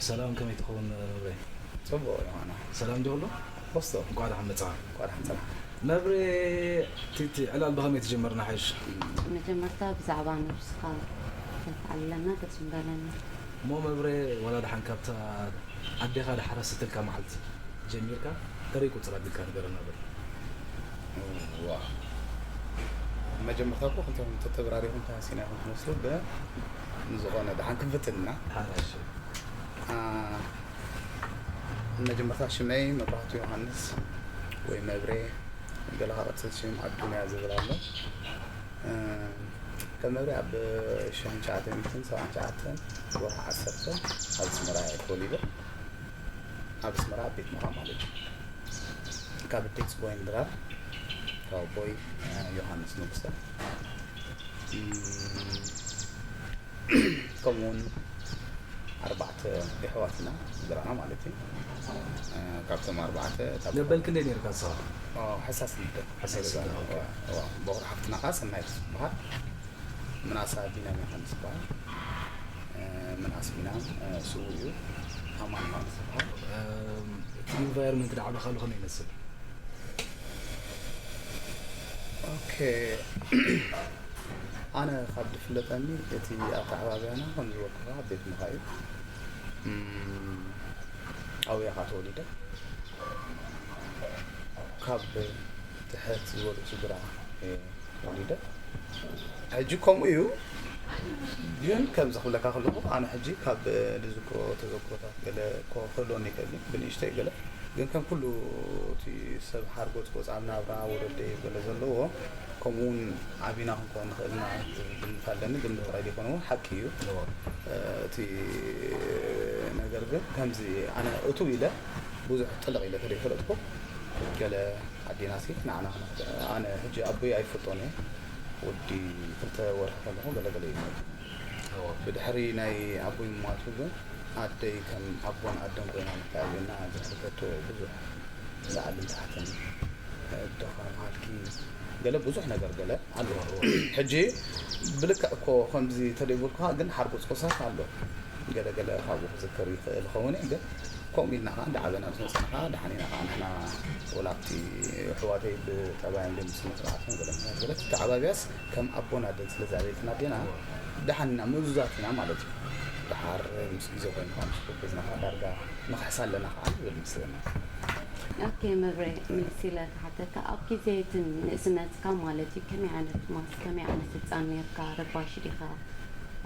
ሰላም፣ ከመይ ትኸውን መብሬ? ጽቡቕ ዮሃና። ሰላም ዶ ኣሎ? ኮስቶ። እንኳዕ ደሓን መጻኻ። እንኳዕ ደሓን ጸናሕካ። መብሬ፣ እቲ፣ እቲ ዕላል ብኸመይ ተጀመርና ሓይሽ? መጀመርታ ብዛዕባ ነብስኻ ከተዕልለና ደስ ምበለኒ። እሞ መብሬ፣ ዋላ ደሓን ካብታ ኣዴኻ ደሓር ስትልካ መዓልቲ ጀሚርካ፣ ተረይ ቁጽር ኣቢልካ ንገረና በል። ዋ። መጀመርታ እኮ ክልተ ተተብራሪኹም ተሃሲና ኢኹም ትመስሉ፣ ብ-፣ ንዝኾነ ደሓን ክንፍትን ኢና። ሓራሽ። ኣ፣ መጀመርታ ሽመይ መብራህቱ ዮሃንስ ወይ መብሬ፣ ገለ ካብ ቅጽል ሽም ኣዱንያ ዝብል ኣሎ። እ፣ ከም መብሬ ኣብ ሽሕን ትሽዓተ ሚእትን ሰብዓን ትሽዓተን ወርሒ ዓሰርተ ኣብ ኣስመራ እየ ተወሊደ። ኣብ ኣስመራ ኣብ ቤት ምዃ ማለት እዩ። ካብ ኣደይ ጽቦይን ድራር፣ ካብ ኣቦይ፣ እ፣ ዮሃንስ ንጉሰ። እም፣ ከምኡውን ኣርባዕተ የሕዋት ኢና፣ ስድራና ማለት እዩ። እ፣ ካብቶም ኣርባዕተ፣ እታ ገበል ክንደይ ነይርካ ንስኻ? ኦ፣ ሕሳስ ልደ። ሕሳስ ልደ፣ ኦኬ። ዋ፣ ዋ፣ በኹሪ ሓፍትና ኸዓ ሰናይት ትበሃል። ምናሳ ቢንያም ዮሃንስ ይበሃል። እ፣ ምንኣስ ቢንያም፣ እ፣ ስዉእ እዩ። ኣማን ዮሃንስ ይበሃል። እም፣ እቲ ኢንቫይሮንመንት ንዓኻ ከሎ ከመይ ይመስል? ኦኬ። ኣነ ካብ ዝፍለጠኒ እቲ ኣተዓባብያና ከም ዝበልኩኻ ቤት ምዃ እዩ። እም፣ ኣብያ ኸዓ ተወሊደ። ካብ ትሕት ዝበሉ ስድራ እየ ተወሊደ። ሕጂ ከምኡ እዩ፣ ግን ከምዚ ክብለካ ከለኹ ኣነ ሕጂ ካብ ልዝክሮ ተዘክሮታት ገለ ኮ-፣ ክህልወኒ ይኽእል እዩ፣ ብንእሽተይ ገለ። ግን ከም ኩሉ እቲ ሰብ ሓርጎጽጎጽ ኣብ ናብራ ወለደይ ገለ ዘለዎ፣ ከምኡ እውን ዓቢና ክንከውን ንኽእል ኢና ዝብል ግምት ኣለኒ። ግምት ጥራይ ዘይኮነ እውን ሓቂ እዩ። እዎ። እ፣ እቲ ነገር ግን ከምዚ ኣነ እትው ኢለ ብዙሕ ጥልቕ ኢለ ተደይፈለጥኩ፣ ገለ ኣዴናሲ ንዓና ክነኽ-፣ ኣነ ሕጂ ኣቦይ ኣይፈልጦን እየ። ወዲ ክልተ ወርሒ ከለኹ ገለ ገለ እዩ። እዎ። ብድሕሪ ናይ ኣቦይ ምሟቱ ግን ኣደይ ከም ኣቦን ኣደን ኮይና ምተኣልየና ዘሕለፈቶ ብዙሕ ላዕልን ታሕትን፣ ኣደኻ ምሃልኪ ገለ ብዙሕ ነገር ገለ ኣሎ። ሕጂ ብልክዕ እኮ ከምዚ ተደይበልኩኻ ግን ሓርጎጽጎጻት ኣሎ። ገለ ገለ ካብኡ ክዝከር ይኽእል ይኸውን እዩ፣ ግን ከምኡ ኢልና ኸዓ እንዳዓበና ምስ መጻና ኸዓ ደሓን ኢና ኸዓ ንሕና ወላ ኣብቲ ኣሕዋተይ ብጠባዮም ግን ብስነ ስርዓቶም ገለ ምኽንያት ገለ ተዓባብያስ ከም ኣቦን ኣደን ስለ ዝዓበየትና ኣዴና ደሓን ኢና፣ ምእዙዛት ኢና ማለት እዩ። ደሓር ምስ ግዜ ኮይኑ ኸዓ ምስ ጎበዝና ኸዓ ዳርጋ ንኽሕስ ኣለና ኸዓ ዝብል ይመስለኒ። ኦኬ፣ መብሬ፣ ምልስ ኢለ ክሓተካ፣ ኣብ ግዜ እቲ ንእስነትካ ማለት እዩ፣ ከመይ ዓይነት ማስ-፣ ከመይ ዓይነት ህጻን ኔርካ? ረባሺ ዲኻ?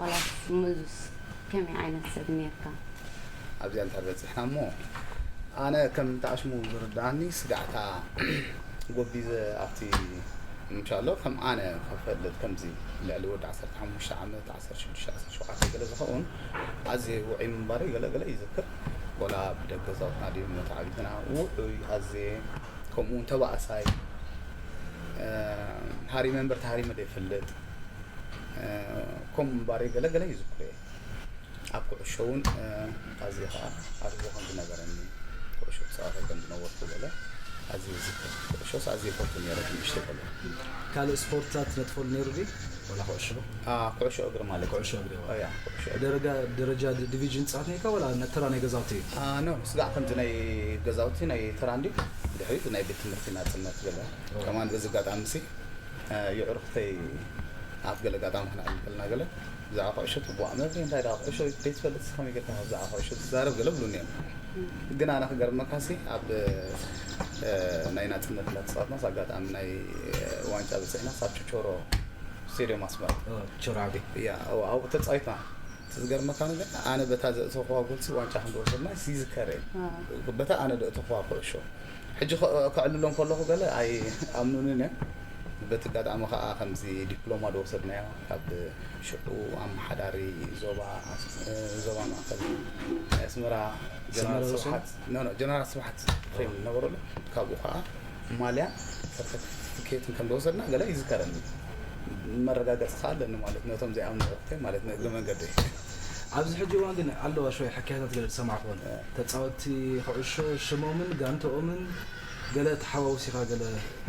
ዋላስ ምእዙዝ? ከመይ ዓይነት ሰብ ኔርካ? ኣብዚኣ እንድሕር በጺሕና እሞ፣ ኣነ ከም ተኣሽሙ ዝርድኣኒ ስጋዕታ ጎቢዘ ኣብቲ፣ እንሻሎ፣ ከም ኣነ ክፈልጥ ከምዚ ልዕሊ ወዲ ዓሰርተ ሓሙሽተ ዓመት፣ ዓሰርተ ሽዱሽተ፣ ዓሰርተ ሸውዓተ ገለ ዝኸውን ኣዝየ ውዑይ ምንባረይ ገለ ገለ ይዝክር። ወላ ብደገ ገዛውትና ድዩ ተዓቢትና፣ ውዑይ ኣዝየ፣ ከምኡ እውን ተባእሳይ፣ እ፣ ሃሪመ እምበር ተሃሪመ ዘይፈልጥ፣ እ፣ ከምኡ ምንባረይ ገለ ገለ ይዝክር እየ። ኣብ ኩዕሾ እውን፣ እ፣ ኣዝየ ኸዓ ኣድቦ ከም ዝነበረኒ፣ ኩዕሾ ክጻወት ከም ዝነበርኩ ገለ ኣዝየ ይዝክር። ኩዕሾስ ኣዝየ ይፈቱ ነይረ ብንእሽተይ ከለኹ። ካልእ ስፖርትታት ትነጥፈሉ ነይሩ ድዩ? ወላ ኩዕሾ? አ፣ ኩዕሾ እግሪ ማለት እዩ። ኩዕሾ እግሪ፣ ዋ። ያ፣ ኩዕሾ እግሪ። ደረጃ፣ ደረጃ ዲ-፣ ዲቪዥን ትጻወት ነይርካ ወላ ነ-፣ ተራ ናይ ገዛውቲ? አ፣ ኖ፣ ስጋዕ ከምቲ ናይ ገዛውቲ ናይ ተራ እንዲ፣ ድሕሪት ናይ ቤት ትምህርቲ ናጽነት ገለ። ኦ። ከማን በዚ ኣጋጣሚ ሲ፣ አ፣ የዕሩኽተይ ኣብ ገለ ኣጋጣሚ ክንዕልል ከለና ገለ፣ ብዛዕባ ኩዕሾ ትዋእ መብሬ፣ እንታይ ደኣ ኩዕሾ ዘይትፈልጥ ከመይ ጌርካ ብዛዕባ ኩዕሾ ትዛረብ ገለ ብሉኒ እዮም። ግን ኣነ ክገርመካሲ ኣብ፣ እ፣ ናይ ናጽነት እንዳተጻወትናስ ኣጋጣሚ ናይ ዋንጫ በጺሕናስ ኣብ ችቾሮ ስቴድዮም ኣስመራ። ኦ፣ ችቾሮ ዓቢ። ያ፣ ኣብኡ፣ ኣብኡ ተጻዊትና። እቲ ዝገርመካ ነገር ኣነ በታ ዘእተኽዋ ጎልሲ ዋንጫ ከም ዝወሰድና ይዝከር እየ። አ። በታ ኣነ ዘእተኽዋ ኩዕሾ። ሕጂ ከ-፣ ከዕልሎም ከለኹ ገለ ኣይኣምኑንን እዮም። በቲ ኣጋጣሚ ኸዓ ከምዚ ዲፕሎማ ዝወሰድናዮ ካብ ሽዑ ኣመሓዳሪ ዞባ፣ ዞባ ማእከል ኣስመራ ጀነራል ሰመረ ወሰን? ስብሓት፣ ኖ፣ ኖ፣ ጀነራል ስብሓት ፍሬም ዝነበረሉ፣ ካብኡ ኸዓ ማልያን ሰርተፍኬትን ከም ዝወሰድና ገለ ይዝከረኒ። መረጋገፂ ኸዓ ኣለኒ ማለት ነቶም ዘይኣምኑ ኣዕሩኽተይ ማለት ንእግሪ መንገደይ። ኣብዚ ሕጂ እዋን ግን ኣለዋ ሽወይ ሕክያታት ገለ ዝሰማዕኩወን። እ። ተጻወትቲ ኩዕሾ ሽሞምን ጋንተኦምን ገለ ተሓዋውሲኻ፣ ገለ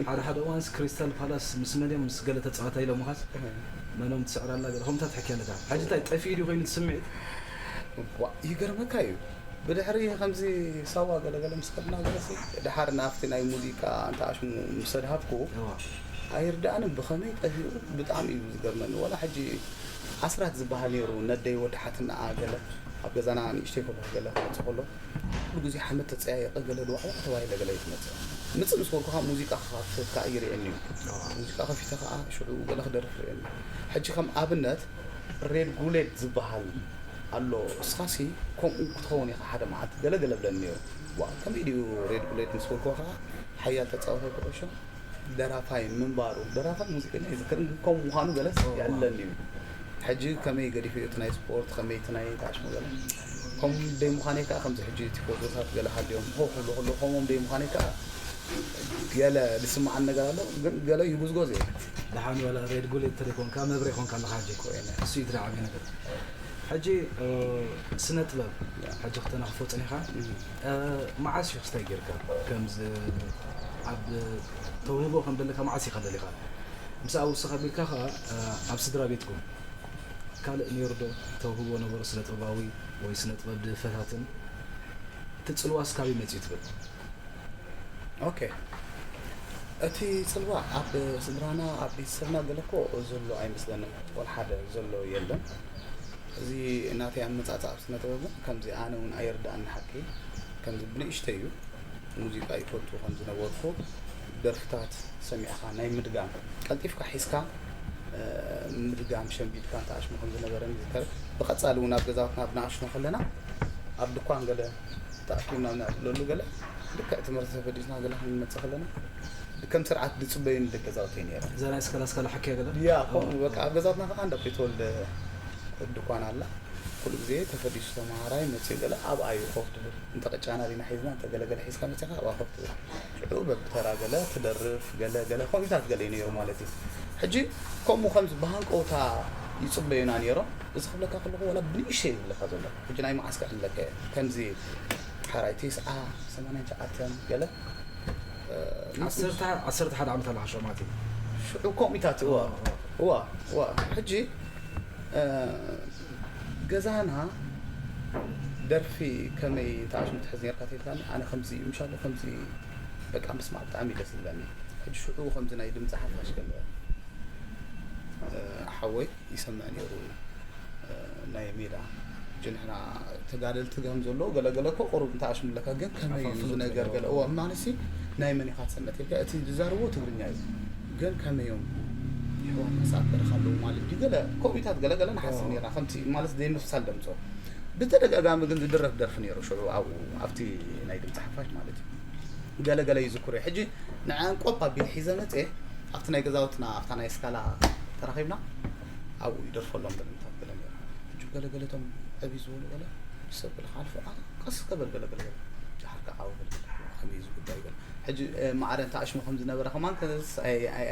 ሓደ ሓደ እዋንስ ክሪስታል ፓላስ ምስ መን እዮም፣ ምስ ገለ ተጻዋታይ ኢሎምኻስ መኖም ትስዕር ኣላ፣ ገለ ከምታት ትሕኪ ኣለካ። ሕጂ እንታይ ጠፊኡ ድዩ ኮይኑ እቲ ስምዒት? ዋ፣ ይገርመካ እዩ። ብድሕሪ ከምዚ ሳዋ ገለገለ ምስ ከድና ገለሲ ድሓር ናብቲ ናይ ሙዚቃ እንተ ኣሽሙ ምስ ኣድሃብኩ እዋ። ኣይርዳእንን ብኸመይ ጠፊኡ። ብጣዕሚ እዩ ዝገርመኒ። ወላ ሕጂ ኣስራት ዝበሃል ነይሩ፣ ነደይ ወዲ ሓትናኣ ገለ ኣብ ገዛና ንእሽተይ ከሎ ገለ ክመጽእ ከሎ ኩሉ ግዜ ሓመድ ተጸያየቀ ገለ ድዋዕዋዕ ተባሂለ ገለ ይትመጽእ። ምጽእ ምስ በልኩ ከዓ ሙዚቃ ክኸፍት ከዓ ይርእየኒ እዩ። ሙዚቃ ከፊተ ከዓ ሽዑ ገለ ክደርፍ ይርእየኒ። ሕጂ ከም ኣብነት ሬድ ጉሌድ ዝበሃል ኣሎ። እስኻሲ ከምኡ ክትኸውን ኢኻ ሓደ መዓልቲ ገለ ገለ ብለኒ ነይሩ። ዋ፣ ከመይ ድዩ ሬድ ጉሌድ ምስ በልኩ ከዓ ሓያል ተጻዋታይ ኩዕሾ ደራፋይ ምንባሩ፣ ደራፋይ ሙዚቀኛ ይዝክርን ግን ከምኡ ምዃኑ ገለስ የዕልለኒ እዩ። ሕጂ ከመይ ገዲፈ እቲ ናይ ስፖርት፣ ከመይ እቲ ናይ ታሽሙ ገለ ከምኡ ደይ ምዃነይ ከዓ ከምዚ ሕጂ ቲፎዞታት ገለ ሃልዮም ሆ ክብሉ ከለዉ ከምኦም ደይ ምዃነይ ከዓ ገለ ዝስምዓኒ ነገር ኣሎ። ግን ገለ ይጉዝጎዝ እየ። ደሓን ወላ ሬድ ጉሌድ ተደይኮንካ መብሬ ኮንካ ኣለኻ ሕጂ። እሱ እዩ እቲ ዓብዪ ነገር። ሕጂ ስነ ጥበብ ሕጂ ክተናኽፎ ጽኒኻ። መዓስ እዩ ክስታይ ጌርካ ከምዚ ኣብ ተውህቦ ከም ዘለካ መዓስ ኢኻ ደሊኻ? ምስ ኣብኡ ስኻ ቢልካ ኸዓ ኣብ ስድራ ቤትኩም ካልእ ነይሩ ዶ ተውህቦ ነበሩ ስነ ጥበባዊ ወይ ስነ ጥበብ ድፈታትን? እቲ ጽልዋስ ካበይ መጺኡ ትብል? ኦኬ፣ እቲ ጽልዋ ኣብ ስድራና ኣብ ቤተሰብና ገለ እኮ ዘሎ ኣይመስለንን። ወላ ሓደ ዘሎ የለን። እዚ ናተይ ኣመጻጽኣ ኣብ ስነ ጥበብ እውን ከምዚ ኣነ እውን ኣይርዳእኒ ሓቂ። ከምዚ ብንእሽተይ እዩ ሙዚቃ ይፈቱ ከም ዝነበርኩ ደርፍታት ሰሚዕኻ ናይ ምድጋም ቀልጢፍካ ሒዝካ ምድጋም ሸምቢድካ እንተኣሽሙ ከም ዝነበረኒ ይዝከር። ብቐጻሊ እውን ኣብ ገዛውትና ኣብ ንኣሽቱ ከለና ኣብ ድኳን ገለ ተኣኪብና ኣብ ንዕልለሉ ገለ ልክዕ ትምህርቲ ተፈዲስና ገለ ክንመጽእ ከለና ከም ስርዓት ዝጽበዩኒ ደቂ ገዛውተይ ነይሮም። እዛ ናይ ስካላ ስካላ ሓኪያ ገለ ያ ከምኡ በቃ ኣብ ገዛውትና ከዓ እንዳ ቤተወልደ ድኳን ኣላ። ኩሉ ግዜ ተፈዲሱ ተምሃራይ መፅኡ ገለ ኣብኣ እዩ ኮፍ ትብል። እንተ ቅጫና ዲና ሒዝና እንተ ገለገለ ሒዝካ መፂኻ ኣብኣ ኮፍ ትብል። ሽዑ በብተራ ገለ ትደርፍ ገለ ገለ ከምኡታት ገለ እዩ ነይሩ ማለት እዩ። ሕጂ ከምኡ ከምዚ ብሃንቀውታ ይፅበዩና ነይሮም። እዚ ክብለካ ከለኹ ዋላ ብንእሽተይ እዩ ዝብለካ ዘሎ። ሕጂ ናይ መዓስ ክዕለካ እየ ከምዚ ሓራይ ቴስዓ ሰማንያን ትሽዓተን ገለ ዓሰርተ ሓደ ዓመት ኣለካ ሽዑ ማለት እዩ። ሽዑ ኮሚታት እዋ እዋ እዋ ሕጂ ገዛና ደርፊ ከመይ ተኣሽሙ ትሕዝ ነርካ ተልካኒ ኣነ ከምዚ ምሻሎ ከምዚ በቃ ምስማዕ ብጣዕሚ ደስ ዝብለኒ። ሕጂ ሽዑ ከምዚ ናይ ድምፂ ሓፋሽ ገለ ሓወይ ይሰምዕ ነይሩ። ናይ ሜዳ ሕጂ ንሕና ተጋደልቲ ከም ዘሎ ገለገለ እኮ ቁሩብ እንተኣሽሙ ኣለካ ግን ከመይ እዩ እዚ ነገር ገለ እዋ ማለትሲ ናይ መን ኢኻ ትሰምዕ ተልካ እቲ ዝዛረብዎ ትግርኛ እዩ ግን ከመይ እዮም ይሕዋት መሳት በረኻ ኣለዉ ማለት ድዩ ገለ ኮሚታት ገለገለ ንሓስብ ነርና ከምቲ ማለት ዘይምፍሳል ደምፆ ብተደጋጋሚ ግን ዝድረፍ ደርፊ ነይሩ ሽዑ ኣብኡ ኣብቲ ናይ ድምፂ ሓፋሽ ማለት እዩ። ገለገለ ይዝክሮ ሕጂ ንዓን ቆብ ኣቢል ሒዘ መፅየ ኣብቲ ናይ ገዛውትና ኣብታ ናይ ስካላ ተራኺብና ኣብኡ ይደርፈሎም ገለምታት ገለ ነይሩ። ሕጂ ገለገለቶም ዕብይ ዝበሉ ገለ ሰብ ገለ ክሓልፉ ቀስ ከበል ገለገለ ገለ ድሓር ከዓ ዓው ገለ ከመይ እዚ ጉዳይ ገለ ሕጂ ማዕረ እንተ ኣሽሙ ከም ዝነበረ ከማን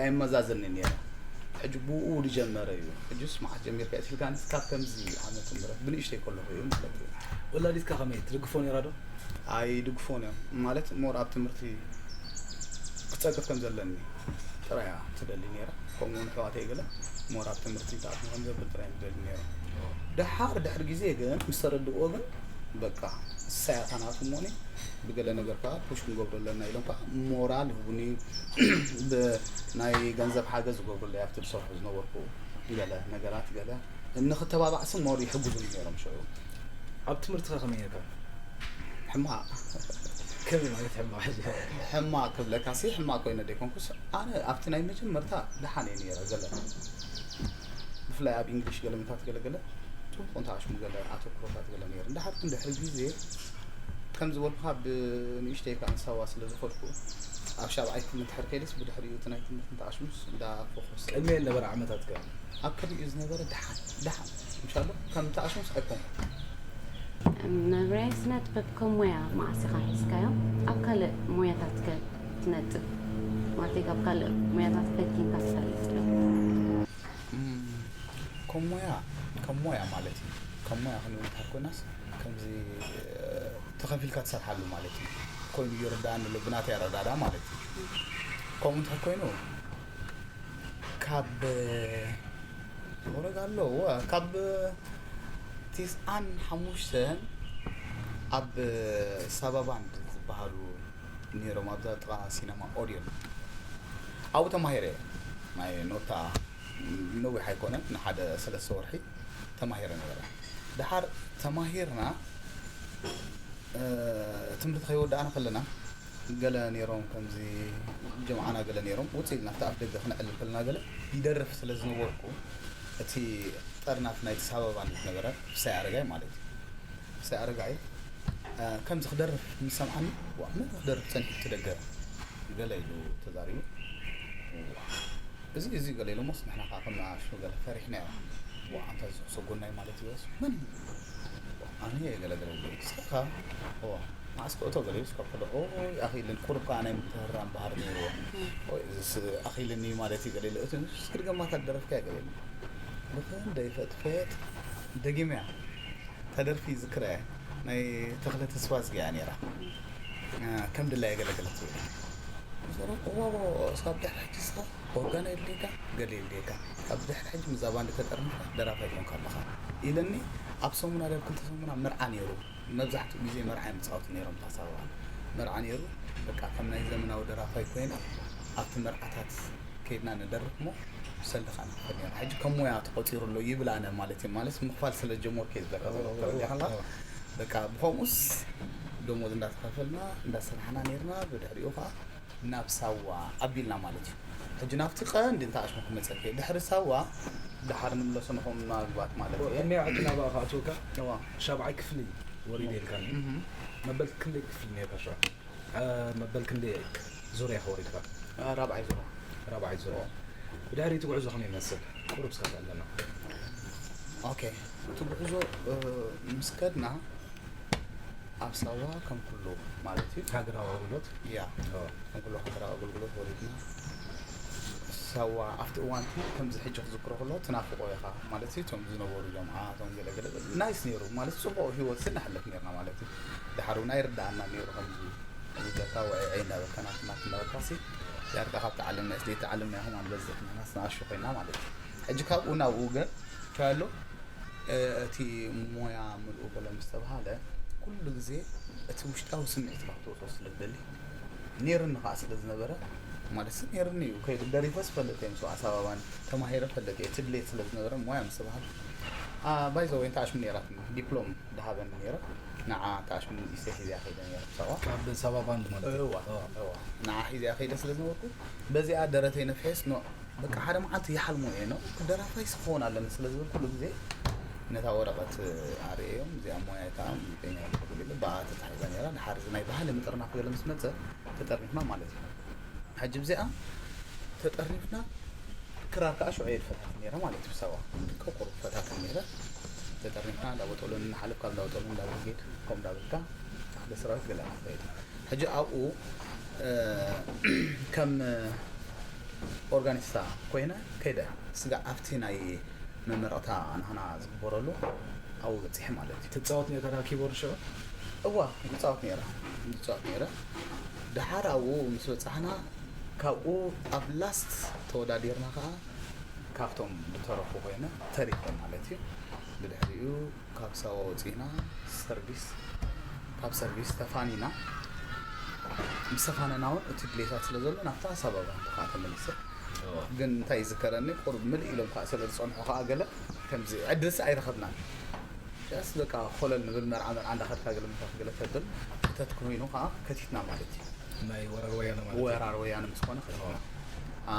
ኣይመዛዘኒ ነይረ። ሕጂ ብኡ ዝጀመረ እዩ። ሕጂስ መዓስ ጀሚርካ እትልካንስ ካብ ከምዚ ዓመት ምረት ብንእሽተይ ከለኹ እዩ ማለት እዩ። ወላዲትካ ከመይ ትድግፎ ነይራ ዶ? ኣይድግፎን እዮም ማለት ሞር ኣብ ትምህርቲ ክፀግፍ ከም ዘለኒ ጥራያ ትደሊ ነይራ። ከምኡ እውን ኣሕዋተይ ገለ ሞር ኣብ ትምህርቲ እንተኣትሙ ከም ዘብል ጥራይ ትደሊ ነይራ። ደሓር ድሕሪ ግዜ ግን ምስ ተረድእዎ ግን በቃ እሳያታ ናቱ እሞኒ ብገለ ነገር ከዓ ፑሽ ክንገብሮ ኣለና ኢሎም ከዓ ሞራል ይህቡኒ። ብናይ ገንዘብ ሓገዝ ዝገብሩለይ ኣብቲ ዝሰርሑ ዝነበርኩ ገለ ነገራት ገለ እንክተባባዕሲ ሞር ይሕግዙኒ ነይሮም ሽዑ። ኣብ ትምህርትኻ ከመይ ነርካ? ሕማቕ። ከመይ ማለት ሕማቕ? ሕማቕ ክብለካ ሲ ሕማቕ ኮይነ ደይኮንኩስ ኣነ ኣብቲ ናይ መጀመርታ ደሓን እየ ነይረ ገለ ብፍላይ ኣብ ኢንግሊሽ ገለ ምታት ገለ ገለ ጽቡቕ እንተ ኣሽሙ ገለ ኣተኩሮታት ገለ ነይሩ እንድሓር ግን ድሕሪ ግዜ ከም ዝበልኩኻ ብንእሽተይ ከዓ ንሳዋ ስለ ዝኸድኩ ኣብ ሻብዓይ ክፍሊ እንድሕር ከይደስ ብድሕሪኡ እቲ ናይ ትምህርቲ እንተ ኣሽሙስ እንዳ ፎኮስ ቅድሚ ዝነበረ ዓመታት ከ ኣብ ቅድሚኡ ዝነበረ ደሓን ደሓን ምሻሎ ከም ተኣሽሙስ ኣይኮንኩ መብርያይ ስነ ጥበብ ከም ሞያ መዓስ ኢኻ ሒዝካዮ ኣብ ካልእ ሞያታት ከ ትነጥብ ማለተይ ካብ ካልእ ሞያታት ፈቲንካ ትፈልጥ ዶ ከም ሞያ ከም ሞያ ማለት እዩ ከም ሞያ ክንብል እንተሃር ኮይናስ ከምዚ ተኸፊልካ ትሰርሓሉ ማለት እዩ ኮይኑ ይርዳእኒ ኣሎ ብናተይ ኣረዳዳ ማለት እዩ። ከምኡ እንተ ኮይኑ ካብ ወረዳ ኣሎ እወ፣ ካብ ቲስዓን ሓሙሽተን ኣብ ሳባ ባንድ ዝበሃሉ ነይሮም ኣብዛ ጥቓ ሲነማ ኦዲዮን ኣብኡ ተማሂረ እየ። ናይ ኖታ ነዊሕ ኣይኮነን፣ ንሓደ ሰለስተ ወርሒ ተማሂረ ነበረ። ድሓር ተማሂርና ትምህርቲ ከይወዳእና ከለና ገለ ነይሮም፣ ከምዚ ጀምዓና ገለ ነይሮም፣ ውፅእ ኢልና ኣብቲ ኣፍ ደገ ክነዕልል ከለና ገለ ይደርፍ ስለ ዝነበርኩ እቲ ጠርናፍ ናይቲ ሳባ ባንድ ዝነበረ ፍሳይ ኣረጋይ ማለት እዩ። ፍሳይ ኣረጋይ ከምዚ ክደርፍ ምስ ሰምዓኒ፣ ዋ፣ መን ክደርፍ ፀኒሑ እቲ ደገ ገለ ኢሉ ተዛሪቡ። እዚ እዚ ገለ ኢሎሞስ ንሕና ከዓ ከም ኣሽቱ ገለ ፈሪሕና ኢና። ዋ፣ ኣንታ እዚ ክሰጎናይ ማለት እዩ። መን እዩ? ኣነ እየ ገለ ገለ ኢሉ። እስኻ ከ? ዋ፣ መዓስ ክእቶ ገለ ኢሉ እስካብ ከሎ፣ ኦይ፣ ኣኺልን ቁሩብ ከዓ ናይ ምትህራም ባህሪ ነይርዎ። ኦይ፣ እዚስ ኣኺልኒ እዩ ማለት እዩ ገለ ኢሉ። እቲ ንሱ ክድገማት ኣደረፍካያ ገለ ኢሉ። ብኽንደይ ፈጥፈጥ ደጊመያ። እታ ደርፊ ይዝክራ እየ። ናይ ተኽለ ተስፋዝጊ እያ ነይራ። እ፣ ከም ድላየ ገለገለት ትብል። ዝሮ፣ እዋ፣ እዋ፣ እዋ፣ እስካብ ድሕሪ ሕጂ እስኻ ኦርጋን የድልየካ፣ ገለ የድልየካ። ካብ ድሕሪ ሕጂ ምስዛ ባንድ ተጠርኒፍካ ደራፋይ ኮንካ ኣለኻ ኢለኒ። ኣብ ሰሙና ድያ ኣብ ክልተ ሰሙና መርዓ ነይሩ። መብዛሕትኡ ግዜ መርዓ እዮም ዝፃወቱ ነይሮም እታ ሳባ ባንድ። መርዓ ነይሩ። በቃ ከም ናይ ዘመናዊ ደራፋይ ኮይና ኣብቲ መርዓታት ከይድና ንደርፍ እሞ ሰልዲ ከዓ ንኽፈል ነይርና። ሕጂ ከም ሞያ ተቖፂሩ ኣሎ ይብል ኣነ ማለት እዩ። ማለት ምኽፋል ስለ ዝጀመርኩ እየ ዝብለካ ዘለኹ። ተረዲእካ ኣለኻ? በቃ ብኸምኡስ ደሞዝ እንዳተኸፈልና እንዳሰራሕና ነይርና። ብድሕሪኡ ከዓ ናብ ሳዋ ኣቢልና ማለት እዩ። ሕጂ ናብቲ ቀንዲ እንታይ ኣሽሙ ክመፀኪ እየ። ድሕሪ ሳዋ ድሓር ንምለሶ ንኸም ምናልባት ማለት እዩ። እኒኣ ሕጂ ናብኣ ክኣትወካ እዋ። ሻብዓይ ክፍሊ ወሪደ ኢልካኒ። እህ። መበል ክንደይ ክፍሊ ነይርካ ሽዑ? አ፣ መበል ክንደይ ዙርያ ወሪድካ? አ፣ ራብዓይ ዙርያ። ራብዓይ ዙርያ። ብድሕሪ እቲ ጉዕዞ ከመይ ይመስል? ቁሩብ እስካ ተዕልለና። ኦኬ፣ እቲ ጉዕዞ፣ እ፣ ምስ ከድና ኣብ ሳዋ ከም ኩሉ ማለት እዩ። ሃገራዊ ኣገልግሎት? ያ። ኦ። ከም ኩሉ ሃገራዊ ኣገልግሎት ወሪድና። ሳዋ ኣብቲ እዋን እቲ ከምዚ ሕጂ ክዝክሮ ከሎ ትናፍቆ ኢኻ ማለት እዩ። እቶም ዝነበሩ ጀምዓ፣ እቶም ገለ ገለ ናይስ ነይሩ ማለት ጽቡቕ ህይወት ስናሕልፍ ነይርና ማለት እዩ። ድሓር እውን ኣይርድኣና ነይሩ ከምዚ ዝብለካ ውዕይ እንዳበልካ ናትና እንዳበልካ ሲ ዳርጋ ካብቲ ዓለምና ስደይቲ ዓለምና ኢኹም ኣንበዝሕ ንሕና ስናኣሹ ኮይና ማለት እዩ። ሕጂ ካብኡ ናብኡ ግን እንታይ ኣሎ? እ፣ እቲ ሞያ ምልኡ በሎ ምስ ተባሃለ ኩሉ ግዜ እቲ ውሽጣዊ ስምዒት ካብ ትወስዶ ስለ ዝደሊ ነይርኒ ከዓ ስለ ዝነበረ ማለት ሲ ነይርኒ እዩ። ከይዱ ደሪፈ ዝፈልጥ እዮም ሰው ኣሳባባን ተማሂረ ፈልጥ እየ። እቲ ድሌት ስለ ዝነበረ ሞያ ምስ ተባሃለ ባይዘወይ እንታይ ኣሽሙ ነይራትኒ ዲፕሎም ዝሃበኒ ነይረ። ንዓ ታሽሙ ኢሰ ሒዝያ ከይደ ነይረ ሳዋ። ካብ ሳባ ባንድ ማለት እዩ። እዋ፣ ኦ። እዋ። ንዓ ሒዝያ ከይደ ስለ ዝነበርኩ፣ በዚኣ ደረተይ ነፍሐስ፣ ኖ፣ በቃ ሓደ መዓልቲ ይሓልሞ እየ፣ ኖ፣ ደራፋይ ክኸውን ኣለኒ ስለ ዝብል ኩሉ ግዜ ነታ ወረቐት ኣርእዮም፣ እዚኣ ሞያ እታ ሙዚቀኛ እየ ክብል ኢለ፣ ብኣ ተታሒዛ ነይራ። ድሓር እዚ ናይ ባህሊ ምጥርናፍ ገለ ምስ መጸ፣ ተጠርኒፍና ማለት እዩ። ሕጂ ብዚኣ ተጠርኒፍና ክራር ከዓ ሽዑ እየ ዝፈታተን ነይረ ማለት እዩ። ብሳዋ ካብ ቁሩብ ፈታተን ነይረ። ተጠርኒፍና እንዳ ቦጦሎኒ ንሓልፍ፣ ካብ እንዳ ቦጦሎኒ እንዳ ብርጌድ ከምኡ እንዳበልካ ተኽለ ሰራዊት ገለ ንኸይድ። ሕጂ ኣብኡ፣ እ፣ ከም ኦርጋኒስታ ኮይነ ከይደ ስጋዕ ኣብቲ ናይ መመረቕታ ናህና ዝግበረሉ ኣብኡ በጺሐ ማለት እዩ። ትጻወት ነርካ ዳ ኪቦርድ ሽዑ? እዋ፣ ይጻወት ነይረ። ይጻወት ነይረ። ደሓር ኣብኡ ምስ በጻሕና ካብኡ ኣብ ላስት ተወዳዲርና ከኣ ካብቶም ዝተረፉ ኮይነ ተሪፈ ማለት እዩ። ብድሕሪኡ ካብ ሳዋ ወጺእና ሰርቪስ፣ ካብ ሰርቪስ ተፋኒና፣ ምስ ተፋነና እውን እቲ ድሌታት ስለ ዘሎ ናብታ ኣሳባባ ከኣ ተመሊሰ። እዋ። ግን እንታይ ይዝከረኒ፣ ቁሩብ ምልእ ኢሎም ከኣ ስለ ዝጸንሑ ከኣ ገለ ከምዚ ዕድልስ ኣይረኸብናን። ጀስት በቃ ኮለል ንብል፣ መርዓ መርዓ እንዳኸድካ ገለ ምታት ገለ ተብል፣ ክተት ኮይኑ ከኣ ከቲትና ማለት እዩ። ናይ ወራር ወያነ ማለት እዩ። ወራር ወያነ ምስ ኮነ ከቲትና። ኦ። ኣ፣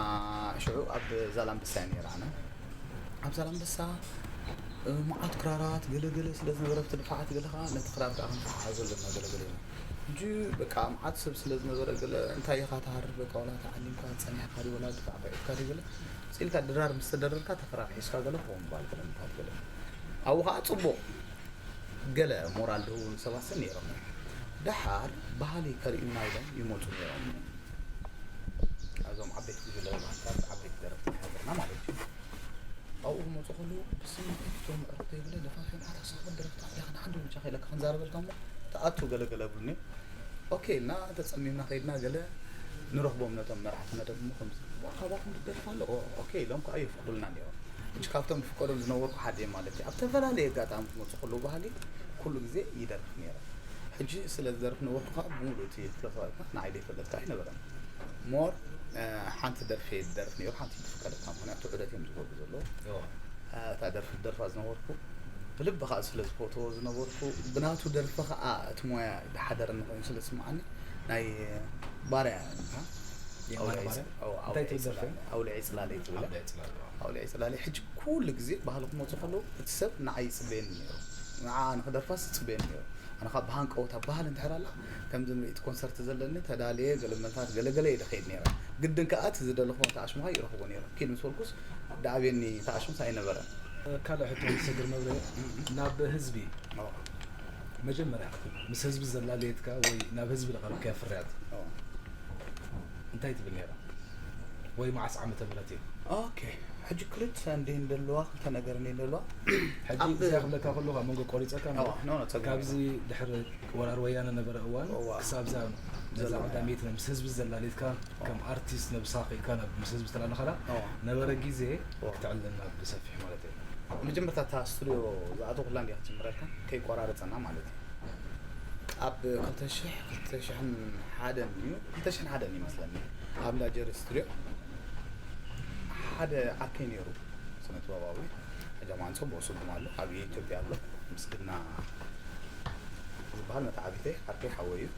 ሽዑ ኣብ ዛላምበሳ እየ ነይረ ኣነ። ኣብ ዛላምበሳ፣ እ፣ መዓት ክራራት ገለ ገለ ስለ ዝነበረ ኣብቲ ድፋዓት ገለ ከኣ ነቲ ክራር ከኣ ክንተሓሓዘሉ ገለ ገለ ኢና። ሕጂ በቃ መዓት ሰብ ስለ ዝነበረ ገለ እንታይ ኢኻ ትሃርር በቃ ዋላ ተዓሊምካ ጸኒሕካ ድዩ ዋላ ድፋዕ ከዒድካ ድዩ ገለ ኢልካ ድራር ምስ ተደረርካ እታ ክራር ሒዝካ ገለ ክኸውን ምባል ገለ ምታት ገለ። ኣብኡ ከኣ ጽቡቕ ገለ ሞራል ዝህቡ ሰባት ስን ነይሮም እዮም። ደሓር ባህሊ ከርእዩና ኢሎም ይመጹ ነይሮም እዮም። እዞም ዓበይቲ ጉጅለ ባህልታት ዓበይቲ ደረፍቲ ናይ ሃገርና ማለት እዩ። ኣብኡ ክመጹ ከለዉ ብስምዒት እቶም ኣዕሩኽተይ ገለ ደፋፊኦም ኣታ ሳዋ ደረፍቲ ዓዲ ኢኻ ንሓደ ብቻ ከይለካ ክንዛረበልካ እሞ ተኣቱ ገለ ገለ ይብሉኒ እዮም። ኦኬ ኢልና ተጸሚምና ከይድና ገለ ንረኽቦም ነቶም መራሕቲ መደብ እሞ ከምዚ፣ "ዋ፣ ካባኹም ዝደርፍ ኣሎ?" "ኦ፣ ኦኬ" ኢሎም ከኣ የፍቅዱልና ነይሮም። ሕጂ ካብቶም ዝፍቀዶም ዝነበርኩ ሓደ እየ ማለት እዩ። ኣብ ዝተፈላለየ ኣጋጣሚ ክመጹ ከለዉ ባህሊ ኩሉ ግዜ ይደርፍ ነይረ። ሕጂ ስለ ዝደርፍ ነበርኩ ከኣ ብምሉእ እቲ ክፍለ ሰራዊትና ንዓይ ዘይፈልጥ ከኣ ኣይነበረን። ሞር፣ እ፣ ሓንቲ ደርፊ እየ ዝደርፍ ነይሩ፣ ሓንቲ እየ ዝፍቀደካ፣ ምኽንያቱ ዑደት እዮም ዝገብሩ ዘለዉ። እዋ። እ፣ እታ ደርፊ ዝደርፋ ዝነበርኩ ብልቢ ከኣ ስለ ዝፈትዎ ዝነበርኩ፣ ብናቱ ደርፊ ከኣ እቲ ሞያ ዝሓደረኒ ኮይኑ ስለ ዝስምዓኒ፣ ናይ ባርያ፣ እ፣ የማነ ኣውሊዐ ባርያ? ይጽ-፣ ኣው-፣ እንታይ ኣውሊዐ ትብል ደርፊ? ይጽላለይ፣ ኣውሊዐ ይጽላለይ ትብል። ኣውሊዐ ይጽላለይ፣ ኣዋ። ኣውሊዐ ይጽላለይ። ሕጂ ኩሉ ግዜ ባህሊ ክመጹ ከለዉ እቲ ሰብ ንዓይ ይጽበየኒ ነይሩ። ንዓ ንኽደርፋስ ይጽበየኒ ነይሩ። ኣነ ካብ ብሃንቀውታ ባህሊ እንድሕር ኣላ፣ ከምዚ ምርኢት ኮንሰርት ዘለኒ ተዳልየ፣ ገለ መልታት ገለ ገለ እየ ዝኸይድ ነይረ። ግድን ከኣ እቲ ዝደለኹዎ ተኣሽሙኻ ይረኽቦ ነይረ። ኪድ ምስ በልኩስ፣ ደኣብየኒ ተኣሽሙስ ኣይነበረን። ካልእ ሕቶ ሰግር መብርሂ፣ ናብ ህዝቢ ኣዎ። መጀመርያ ምስ ህዝቢ ዘላለየትካ ወይ ናብ ህዝቢ ዘቕረብካያ ፍርያት ኣዎ። እንታይ ትብል ነይራ? ወይ መዓስ ዓመተ ምህረት እዩ? ኦኬ፣ ሕጂ ክልተ እንዲን ዘለዋ፣ ክልተ ነገር እንዲን ዘለዋ። ሕጂ ኣብ እዚኣ ክብለካ ከለኹ ኣብ መንጎ ቆሪጸካ እምበር፣ ኣዎ፣ ኖ፣ ኖ፣ ጸገም ካብዚ የለን። ድሕሪ ወራር ወያነ ነበረ እዋን እዋ። ክሳብ እዛ ነዛ ዘለዋ ቀዳመይቲ ምስ ህዝቢ ዘላሊትካ ከም ኣርቲስት ነብስኻ ከይድካ ናብ ምስ ህዝቢ ተላለኻላ ኣዎ። ነበረ ግዜ ኣዎ። ክትዕልለና ብሰፊሕ ማለት እዩ። መጀመርታ እታ ስቱድዮ ዝኣተኹላ እንዲያ ክትጅምረልካ፣ ከይቆራረጸና ማለት እዩ። ኣብ ክልተ ሽሕ፣ ክልተ ሽሕን ሓደን እዩ፣ ክልተ ሽሕን ሓደን ይመስለኒ፣ ኣብ እንዳ ጀሪ ስቱድዮ ሓደ ዓርከይ ነይሩ፣ ስነ ጥበባዊ፣ ሕጂ ኣማን ጽቡቕ ስጉም ኣሎ፣ ኣብ ኢትዮጵያ ኣሎ፣ ምስግና ዝበሃል መተዓቢተይ ዓርከይ ሓወይ እዩ።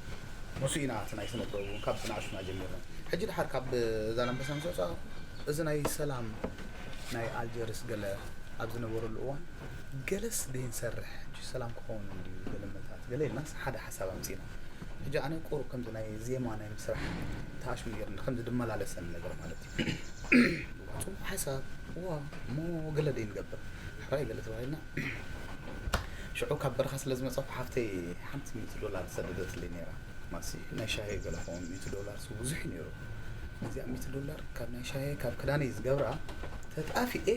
ንሱ ኢና እቲ ናይ ስነ ጥበብ እውን ካብ ብንኣሽቱና ጀሚርና። ሕጂ ድሓር ካብ ዛላምበሳ ምስ ወጻ፣ እዚ ናይ ሰላም ናይ ኣልጀርስ ገለ ኣብ ዝነበረሉ እዋን፣ ገለስ ደይንሰርሕ፣ ሕጂ ሰላም ክኸውን እንድዩ፣ ገለ መታት፣ ገለ ኢልናስ ሓደ ሓሳብ ኣምጺእና። ሕጂ ኣነ ቁሩብ ከምዚ ናይ ዜማ ናይ ምስራሕ ተኣሽሙ ነይርኒ፣ ከምዚ ድመላለሰኒ ነገር ማለት እዩ። ጽቡቕ ሓሳብ፣ እዋ፣ እሞ ገለ ደይንገብር፣ ሕራይ ገለ ተባሂልና። ሽዑ ካብ በረኻ ስለ ዝመጻኹ፣ ሓፍተይ ሓንቲ ሚእቲ ዶላር ሰደደትለይ ነይራ። ማሲ ናይ ሻሂ ገለ ክኸውን ሚእቲ ዶላር ሱ ብዙሕ እዩ ነይሩ። ነዚኣ ሚእቲ ዶላር ካብ ናይ ሻሂ፣ ካብ ክዳነይ ዝገብራ ተጣፊኤ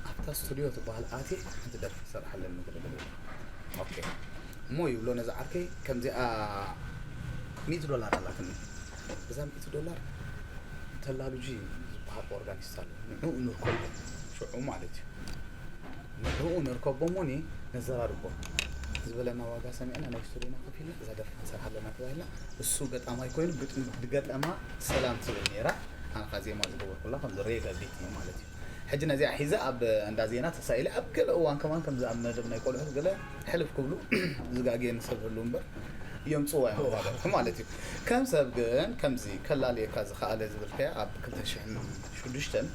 ኣብታ ስቱድዮ ትበሃል ኣትየ ሓንቲ ደርፊ ክሰርሓ ኣለኒ ገለ ገለ ኢለ። ኦኬ። እሞ ይብሎ ነዚ ዓርከይ፣ ከምዚኣ ሚእቲ ዶላር ኣላትኒ። እዛ ሚእቲ ዶላር ተላሉጂ ዝበሃል ኦርጋኒስት ኣሎ። ንዕኡ ንርከቦ ሽዑ ማለት እዩ። ንዕኡ ንርከቦ እሞኒ ነዘራርቦ ዝበለና ዋጋ ሰሚዕና ናይ ስቱዲዮና ከፊልና እዛ ደርፊ ክንሰርሓ ኣለና ተባሂልና። እሱ ገጣማይ ኮይኑ ግጥሚ ዝገጠማ ሰላም ትብል ነይራ። ኣነ ኸዓ ዜማ ዝገበርኩላ ከምዚ ሬጋ ቢት እዩ ማለት እዩ። ሕጂ ነዚኣ ሒዘ ኣብ እንዳ ዜና ተሳኢለ ኣብ ገለ እዋን ከማን ከምዚ ኣብ መደብ ናይ ቆልዑት ገለ ሕልፍ ክብሉ ዝጋግየኒ ሰብ ህሉ እምበር የምጽዋ እዮም እዛ ደርፊ ማለት እዩ። ከም ሰብ ግን ከምዚ ከላልየካ ዝኸኣለ ዝብልካዮ ኣብ ክልተ ሽሕን ሽዱሽተን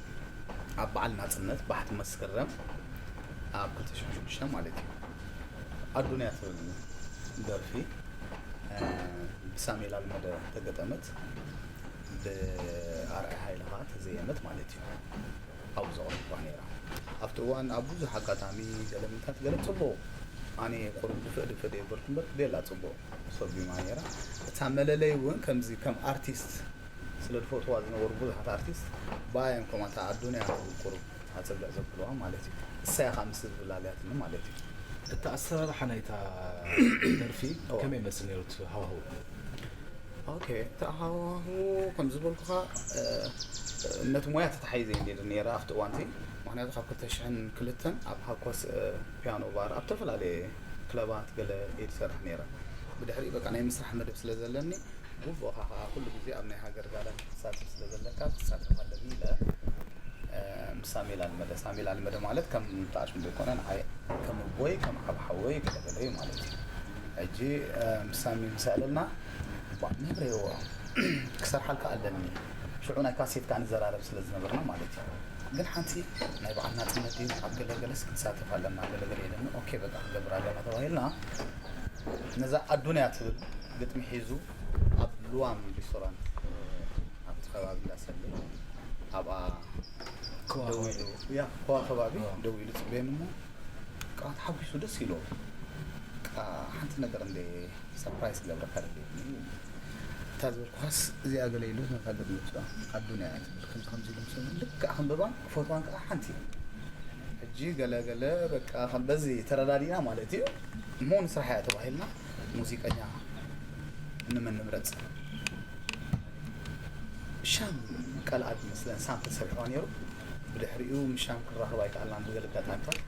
ኣብ በዓል ናጽነት ባሕቲ መስከረም ኣብ ክልተ ሽሕን ሽዱሽተን ማለት እዩ። ኣዱንያ ትብል ደርፊ፣ እ፣ ብሳሙኤል ኣልመደ ተገጠመት፣ ብኣርኣያ ሃይለ ኸዓ ተዘየመት ማለት እዩ። ኣብኡ ዘቕርባ ነይራ። ኣብቲ እዋን ኣብ ብዙሕ ኣጋጣሚ ገለ ምንታት ገለ ጽቡቕ፣ ኣነ ቁሩብ ድፍእ ድፍእ ደየበልኩ እምበር፣ ቤላ ጽቡቕ ሰጉማ ነይራ። እታ መለለይ እውን ከምዚ ከም ኣርቲስት ስለ ዝፈትዋ ዝነበሩ ብዙሓት ኣርቲስት፣ ብኣዮም ከምኣ እታ ኣዱንያ ትብል ቁሩብ ኣጸብዕ ዘብልዋ ማለት እዩ። እሳ እያ ከኣ ምስ ህዝቢ ላለያትኒ ማለት እዩ። እቲ ኣሰራርሓ ናይታ ደርፊ እዋ። ከመይ ይመስል ነይሩ እቲ ሃዋህው? ኦኬ፣ እቲ ሃዋህው ከም ዝበልኩኻ፣ እ፣ ነቲ ሞያ ተታሒዘ እየ ነይረ ኣብቲ እዋን እቲ። ምኽንያቱ ካብ ክልተ ሽሕን ክልተን ኣብ ሃኮስ፣ እ፣ ፒያኖ ባር ኣብ ዝተፈላለየ ክለባት ገለ እየ ዝሰርሕ ነይረ። ብድሕሪኡ በቃ ናይ ምስራሕ መደብ ስለ ዘለኒ፣ ግቡእኻ ከኣ ኩሉ ግዜ ኣብ ናይ ሃገር ጋላት ክትሳተፍ ስለ ዘለካ ክትሳተፍ ኣለኒ ኢለ፣ እ፣ ምስ ሳሙኤል ኣልመደ፣ ሳሙኤል ኣልመደ ማለት ከም ተኣሽሙ ዘይኮነ ንዓይ ከም ኣቦይ ከም ዓብ ሓወይ ገለገለ እዩ ማለት እዩ። ሕጂ፣ እ፣ ምስ ሳሚ ምስ ኣዕለልና፣ ባ፣ መብሬዎ ክሰርሓልካ ኣለኒ፣ ሽዑ ናይ ካሴት ከኣ ንዘራረብ ስለ ዝነበርና ማለት እዩ። ግን ሓንቲ ናይ በዓል ናጽነት ድዩ ኣብ ገለገለስ ክንሳተፍ ኣለና ገለገለ ኢለኒ። ኦኬ በቃ ክንገብር ኣለና ተባሂልና። ነዛ ኣዱንያ ትብል ግጥሚ ሒዙ ኣብ ልዋም ሪስቶራንት፣ እ፣ ኣብቲ ከባቢ እንዳሰለ ኣብኣ ከዋ ደው ከባቢ። ኢሉ፣ ያ፣ ከዋ ከባቢ ኣዎ። ደው ኢሉ ጽበየኒ እሞ፣ ከኣ ተሓጒሱ ደስ ኢሉ። ከኣ ሓንቲ ነገር እንደ ሰርፕራይዝ ክገብረካ ደልየኒ። እታ ዝበልኩኻስ እዚኣ ገለ ኢሉ ነታ ግጥሚ ወስዳ። ኣዱንያ እያ ትብል። ከምዚ ከምዚ ኢሉ ምስ በለኒ፣ ልክዕ ክንብባን ክፈትዋን ከኣ ሓንቲ። ሕጂ ገለ ገለ በቃ ከም በዚ ተረዳዲና ማለት እዩ። እሞ ንስራሕ እያ ተባሂልና፣ ሙዚቀኛ ንመን ንምረጽ? ሻም ቀልኣድ መስለን ሳምፕል ሰሪሕዋ ነይሩ። ብድሕሪኡ ምስ ሻም ክራኸብ ኣይከኣልናን ብገለ ኣጋጣሚታት።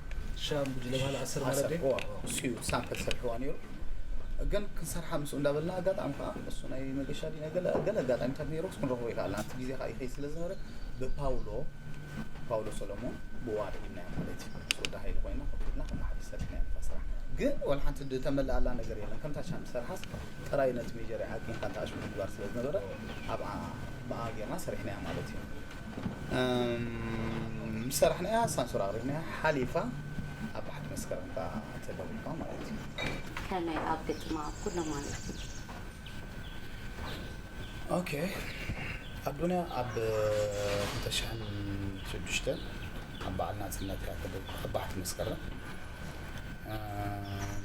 ሻም ጉጅለ ባህሊ ዓሰር ማለት ድዩ? እሱ እዩ ሳምፕል ሰሪሕዋ ነይሩ። ግን ክንሰርሓ ምስኡ እንዳበልና ኣጋጣሚ ከዓ እሱ ናይ መገሻ ድዩ ናይ ገለ ገለ ኣጋጣሚታት ነይሩ ክንረኽቦ ኣይከኣልናን። እቲ ግዜ ከዓ ይኸይድ ስለ ዝነበረ ብፓውሎ ፓውሎ ሰሎሞን ብኡ ኣድሂብናዮ ማለት እዩ። ምስ ወዲ ሃይለ ኮይና ኮፍ ኢልና ከም ሓደ ሰሪሕናዮ ነታ ስራሕ። ግን ወላ ሓንቲ ዝተመልኣላ ነገር የለን። ከምታ ሻም ዝሰርሓስ ጥራይ ነቲ ሜጀር ዓቂንካ እንተ ኣሽሙ ምግባር ስለ ዝነበረ ኣብኣ ብኣ ጌርና ሰሪሕናያ ማለት እዩ። እም፣ ምስ ሰራሕናያ ሳንሱር ኣቕሪብናያ ሓሊፋ ኣብ ባሕቲ መስከረም ከኣ ተደሪፋ ማለት እዩ። ከመይ ኣብ ግጥማ ኣብ ኩሎም ማለት እዩ። ኦኬ፣ ኣዱንያ ኣብ ክልተ ሽሕን ሽዱሽተን ኣብ በዓል ናጽነት እያ ተደሪፋ፣ ኣብ ባሕቲ መስከረም። እ፣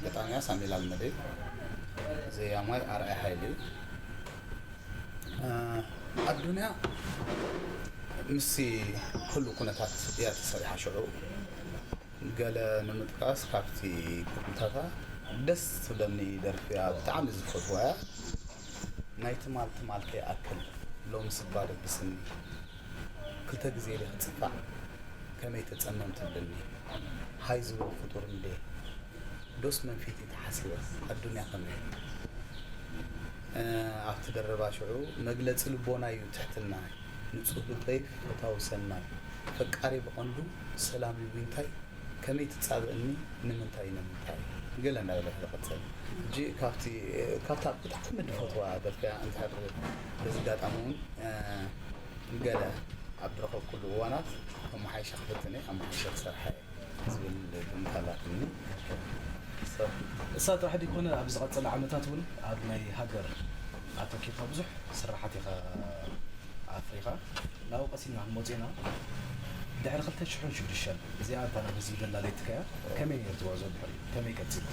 ገጣሚያ ሳሙኤል ኣልመደ፣ ዘያማይ ኣርኣያ ሃይለ። እ፣ ኣዱንያ ምስቲ ኩሉ ኩነታት እያ ተሰሪሓ ሽዑ። ገለ ንምጥቃስ ካብቲ ግጥምታታ ደስ ትብለኒ ደርፊ እያ፣ ብጣዕሚ ዝፈትዋ እያ። ናይ ትማል ትማል ከይኣክል ሎምስ እባ ደብስኒ፣ ክልተ ግዜ ኢለ ክጽፋዕ ከመይ ተጸመም ትብልኒ፣ ሃይ ዝብል ፍጡር እንዴ ዶስ መንፊት ተሓሲበስ ኣዱንያ ከመይ። እ፣ ኣብቲ ደረባ ሽዑ መግለጺ ልቦና እዩ ትሕትና፣ ንጹህ ልበይ ፈታዊ ሰናይ፣ ፈቃሪ ብቐንዱ ሰላም እዩ ዊንታይ፣ ከመይ ትጻብእኒ ንምንታይ ንምንታይ ገለ እንዳበለ ዝቐጽል። ሕጂ ካብቲ ካብታ ብጣዕሚ ድፈትዋ ደርፊያ እንድሕር በዚ ኣጋጣሚ እውን እ፣ ገለ ኣብ ዝረኸብኩሉ እዋናት ከመሓይሸ ክፍትን እየ፣ ኣመሓይሸ ክሰርሓ እየ ዝብል ግምት ኣላትኒ። እሳ ጥራሕ ዘይኮነ ኣብ ዝቐጸለ ዓመታት እውን ኣብ ናይ ሃገር ኣተኪርካ ብዙሕ ስራሓት ኢኻ ኣፍሪኻ። ናብኡ ቀሲና ክንመጽእ ኢና። ድሕሪ ክልተ ሽሕን ሽዱሽተን እዚኣ እታ ናብ ህዝቢ ደላለይትካ እያ። ከመይ ነይሩ እቲ ጉዕዞ ድሕሪኡ? ከመይ ቀጺሉ?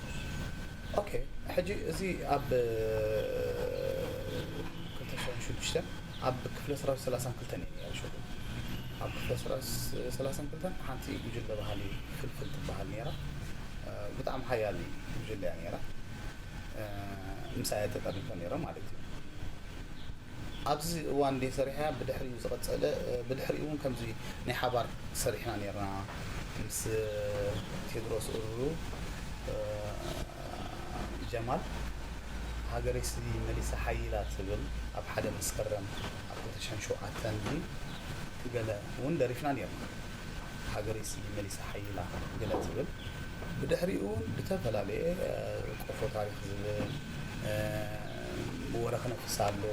ኦኬ፣ ሕጂ እዚ ኣብ ክልተ ሽሕን ሽዱሽተን ኣብ ክፍለ ሰራዊት ሰላሳን ክልተን እየ ነይረ ሽዑ። ኣብ ክፍለ ሰራዊት ሰላሳን ክልተን ሓንቲ ጉጅለ ባህሊ ፍልፍል ትበሃል ነይራ። እ፣ ብጣዕሚ ሓያል ጉጅለ እያ ነይራ። እ፣ ምሳይ እየ ተጠርኒፈ ነይረ ማለት እዩ። ኣብዚ እዋን እንደ ሰሪሐ ብድሕሪኡ ዝቐጸለ፣ እ፣ ብድሕሪኡ እውን ከምዚ ናይ ሓባር ሰሪሕና ነይርና ምስ ቴድሮስ እሩ፣ እ፣ ጀማል። ሃገረይሲ መሊሳ ሓይላ ትብል ኣብ ሓደ መስከረም ኣብ ክልተ ሽሕን ሸውዓተን ድዩ ገለ እውን ደሪፍና ነይርና። ሃገረይሲ መሊሳ ሓይላ ገለ ትብል። ብድሕሪኡ እውን ብተፈላለየ፣ እ፣ ቆፎ ታሪኽ ዝብል፣ እ፣ ወረ ክነፍስ ኣሎ፣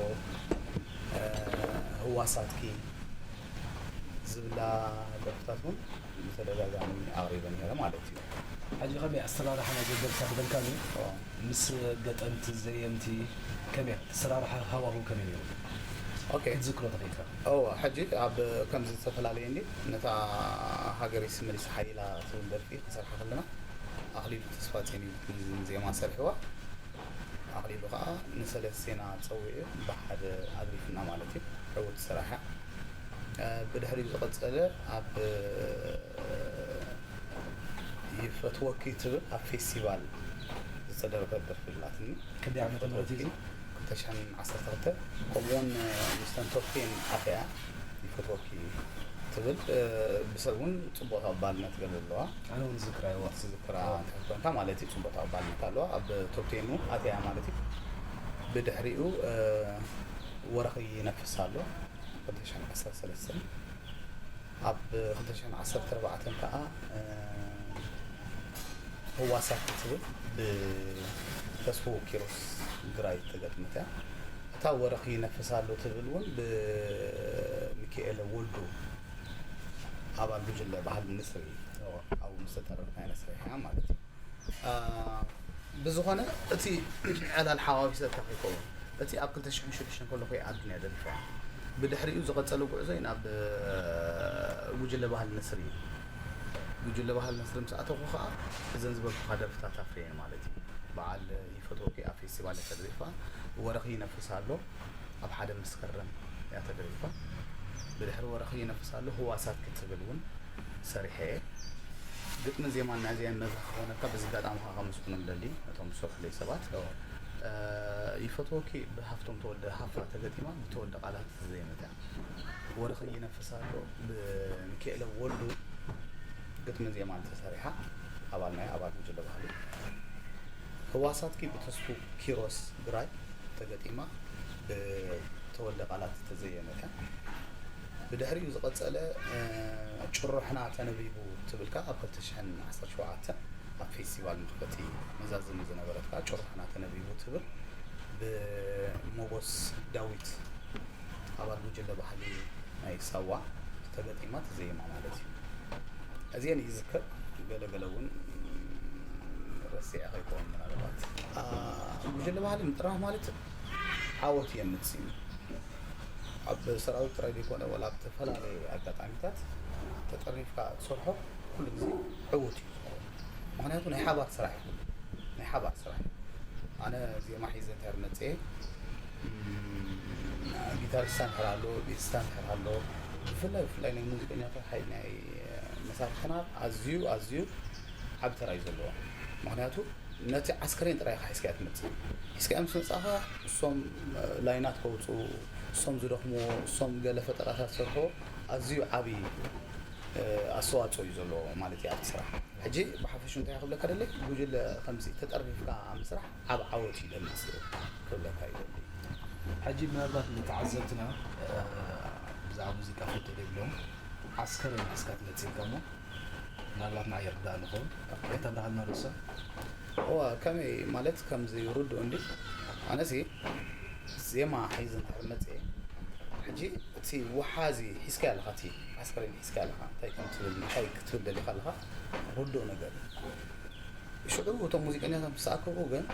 እ፣ ህዋሳትኪ ዝብላ ደርፍታት እውን ብተደጋጋሚ ኣቕሪበ ነይረ ማለት እዩ። ሕጂ ከመይ ኣሰራርሓ ናይ ዘደርካ ዝበልካኒ ኦ። ምስ ገጠምቲ ዘየምቲ ከመይ ኣሰራርሓ ሃዋሁ ከመይ ነይሩ? ኦኬ። ክትዝክሮ ተኽኢልካ? እወ፣ ሕጂ ኣብ ከምዚ ዝተፈላለየ እንዲ ነታ ሃገረይሲ መሊሳ ሓይላ ትብል ደርፊ ክንሰርሓ ከለና ኣኽሊሉ ተስፋጽዮን እዩ ዜማ ሰሪሕዋ። ኣኽሊሉ ከዓ ንሰለስቴና ጸዊዑ ብሓደ ኣግሪፍና ማለት እዩ። ዕውት ስራሕ እያ። እ፣ ብድሕሪኡ ዝቐጸለ ኣብ ይፈትወኪ ትብል ኣብ ፌስቲቫል ዝተደረፈት ደርፊ ኣላትኒ። ክንደይ ዓመተ ምህረት እዩ እዚ? ክልተ ሽሕን ዓሰርተ ክልተ። ከምኡውን፣ እ፣ ምስተን ቶፕ ቴን ኣትያ ይፈትወኪ ትብል፣ እ፣ ብሰብ እውን ጽቡቕ ተቐባልነት ገለ ኣለዋ። ኣነ እውን ዝዝክራ እዋ። ትዝክራ እንተ ኮይንካ ማለት እዩ፣ ጽቡቕ ተቐባልነት ኣለዋ። ኣብ ቶፕ ቴን እውን ኣትያ ማለት እዩ። ብድሕሪኡ፣ እ፣ ወረኺ ይነፍስ ኣሎ፣ ክልተ ሽሕን ዓሰርተ ሰለስተን። ኣብ ክልተ ሽሕን ዓሰርተ ኣርባዕተን ከኣ፣ እ፣ ህዋሳት ትብል ብተስፉ ኪሮስ ግራይ እተገጥመት እያ። እታ ወረኺ ይነፍስ ኣሎ ትብል እውን ብሚካኤል ወልዱ፣ ኣባል ጉጅለ ባህሊ ንስሪ፣ ኣብኡ ምስ ተጠርፍ ናይ ነስሪ እያ ማለት እዩ። እ፣ ብዝኾነ እቲ ዕላል ሓዋዊሰካ ከይከውን፣ እቲ ኣብ ክልተ ሽሕን ሽዱሽተን ከለኹ እየ ኣዱንያ ደሪፈያ። ብድሕሪኡ ዝቐጸለ ጉዕዞይ ናብ፣ እ፣ ጉጅለ ባህሊ ነስሪ እዩ። ጉጅለ ባህሊ ነስሪ ምስ ኣተኹ ኸኣ እዘን ዝበልኩኻ ደርፍታት ኣፍርየን ማለት እዩ። በዓል ይፈትወኪ ኣብ ፌስቲቫል እያ ተደሪፋ፣ ወረኺ ይነፍስ ኣሎ ኣብ ሓደ መስከረም እያ ተደሪፋ። ብድሕሪ ወረኺ ይነፍስ ኣሎ ህዋሳት ክትብል እውን ሰሪሐ እየ። ግጥምን ዜማን ናይዚኣን መድረኽ ክኾነልካ በዚ ኣጋጣሚ ከዓ ከመስግኖም ደሊ ነቶም ዝሰርሑለይ ሰባት። ይፈትወኪ ብሃፍቶም ተወልደ ሃፋ ተገጢማ ብተወልደ ቃላት ዝተዘየመት እያ። ወርኺ ይነፍስ ኣሎ ብሚካኤለ ወልዱ ግጥምን ዜማን ተሰሪሓ፣ ኣባል ናይ ኣባል ጉጅለ ባህሊ። ህዋሳትኪ ብተስፉ ኪሮስ ግራይ ተገጢማ ብተወልደ ቃላት ዝተዘየመት እያ። ብድሕሪኡ ዝቐጸለ ጭሩሕና ተነቢቡ ትብል ከኣ ኣብ ክልተ ሽሕን ዓሰርተ ሸውዓተን ኣብ ፌስቲቫል መኽፈቲ መዛዘሚ ዝነበረት ከኣ ጭሩሕና ተነቢቡ ትብል ብሞጎስ ዳዊት ኣባል ጉጅለ ባህሊ ናይ ሳዋ ተገጢማ ተዘይማ ማለት እዩ። እዚአን ይዝከር፣ ገለገለ እውን ረሲዐ ከይከውን ምናልባት። ጉጅለ ባህሊ ምጥራፍ ማለት ዓወት የምጽእ እዩ። ኣብ ሰራዊት ጥራይ ዘይኮነ ዋላ ኣብ ዝተፈላለዩ ኣጋጣሚታት ተጠሪፍካ ትሰርሖ ኩሉ ግዜ ዕዉት እዩ ዝኸውን። ምክንያቱ ናይ ሓባር ስራሕ እዩ፣ ናይ ሓባር ስራሕ እዩ። ኣነ ዜማ ሒዘ እንተር መፅኤ ጊታሪስታ እንድሕር ኣሎ፣ ቤስታ እንድሕር ኣሎ፣ ብፍላይ ብፍላይ ናይ ሙዚቀኛታት ሓይሊ ናይ መሳርሕትና ኣዝዩ ኣዝዩ ዓብ ተራ እዩ ዘለዎ። ምክንያቱ ነቲ ዓስከሬን ጥራይ ኢኻ ሒዝካዮ ትመጽእ። ሒዝካዮ ምስ መጻኻ እሶም ላይናት ከውጽኡ፣ እሶም ዝደኽምዎ፣ እሶም ገለ ፈጠራታት ዝሰርሕዎ ኣዝዩ ዓቢ ኣስተዋጽኦ እዩ ዘለዎ ማለት እዩ ኣብቲ ስራሕ። ሕጂ ብሓፈሹ እንታይ ክብለካ ደለይ፣ ጉጅለ ከምዚ ተጠርኒፍካ ምስራሕ ዓብ ዓወት እዩ ደምጽእ ክብለካ ይደሊ። ሕጂ ምናልባት ንተዓዘብትና ብዛዕባ ሙዚቃ ፍልጠት ዘይብሎም ዓስከሬን ሒዝካ ትመጽእ ኢልካ እሞ ምናልባት ንዓይ ይርዳእ ንኸውን። ኣይተብርሃልና ዶ እሳ? እዋ ከመይ ማለት ከምዚ ርዱእ እንዲ ኣነሲ ዜማ ሒዝ እንድሕር መፅየ ሕጂ እቲ ውሓዚ ሒዝካ ኣለኻ እቲ ዓስከሬን ሒዝካ ኣለኻ እንታይ ከም ትብል እንታይ ክትብል ደሊኻ ኣለኻ ርዱእ ነገር እዩ። ሽዑ እቶም ሙዚቀኛታት ምስ ተኣከቡ ግን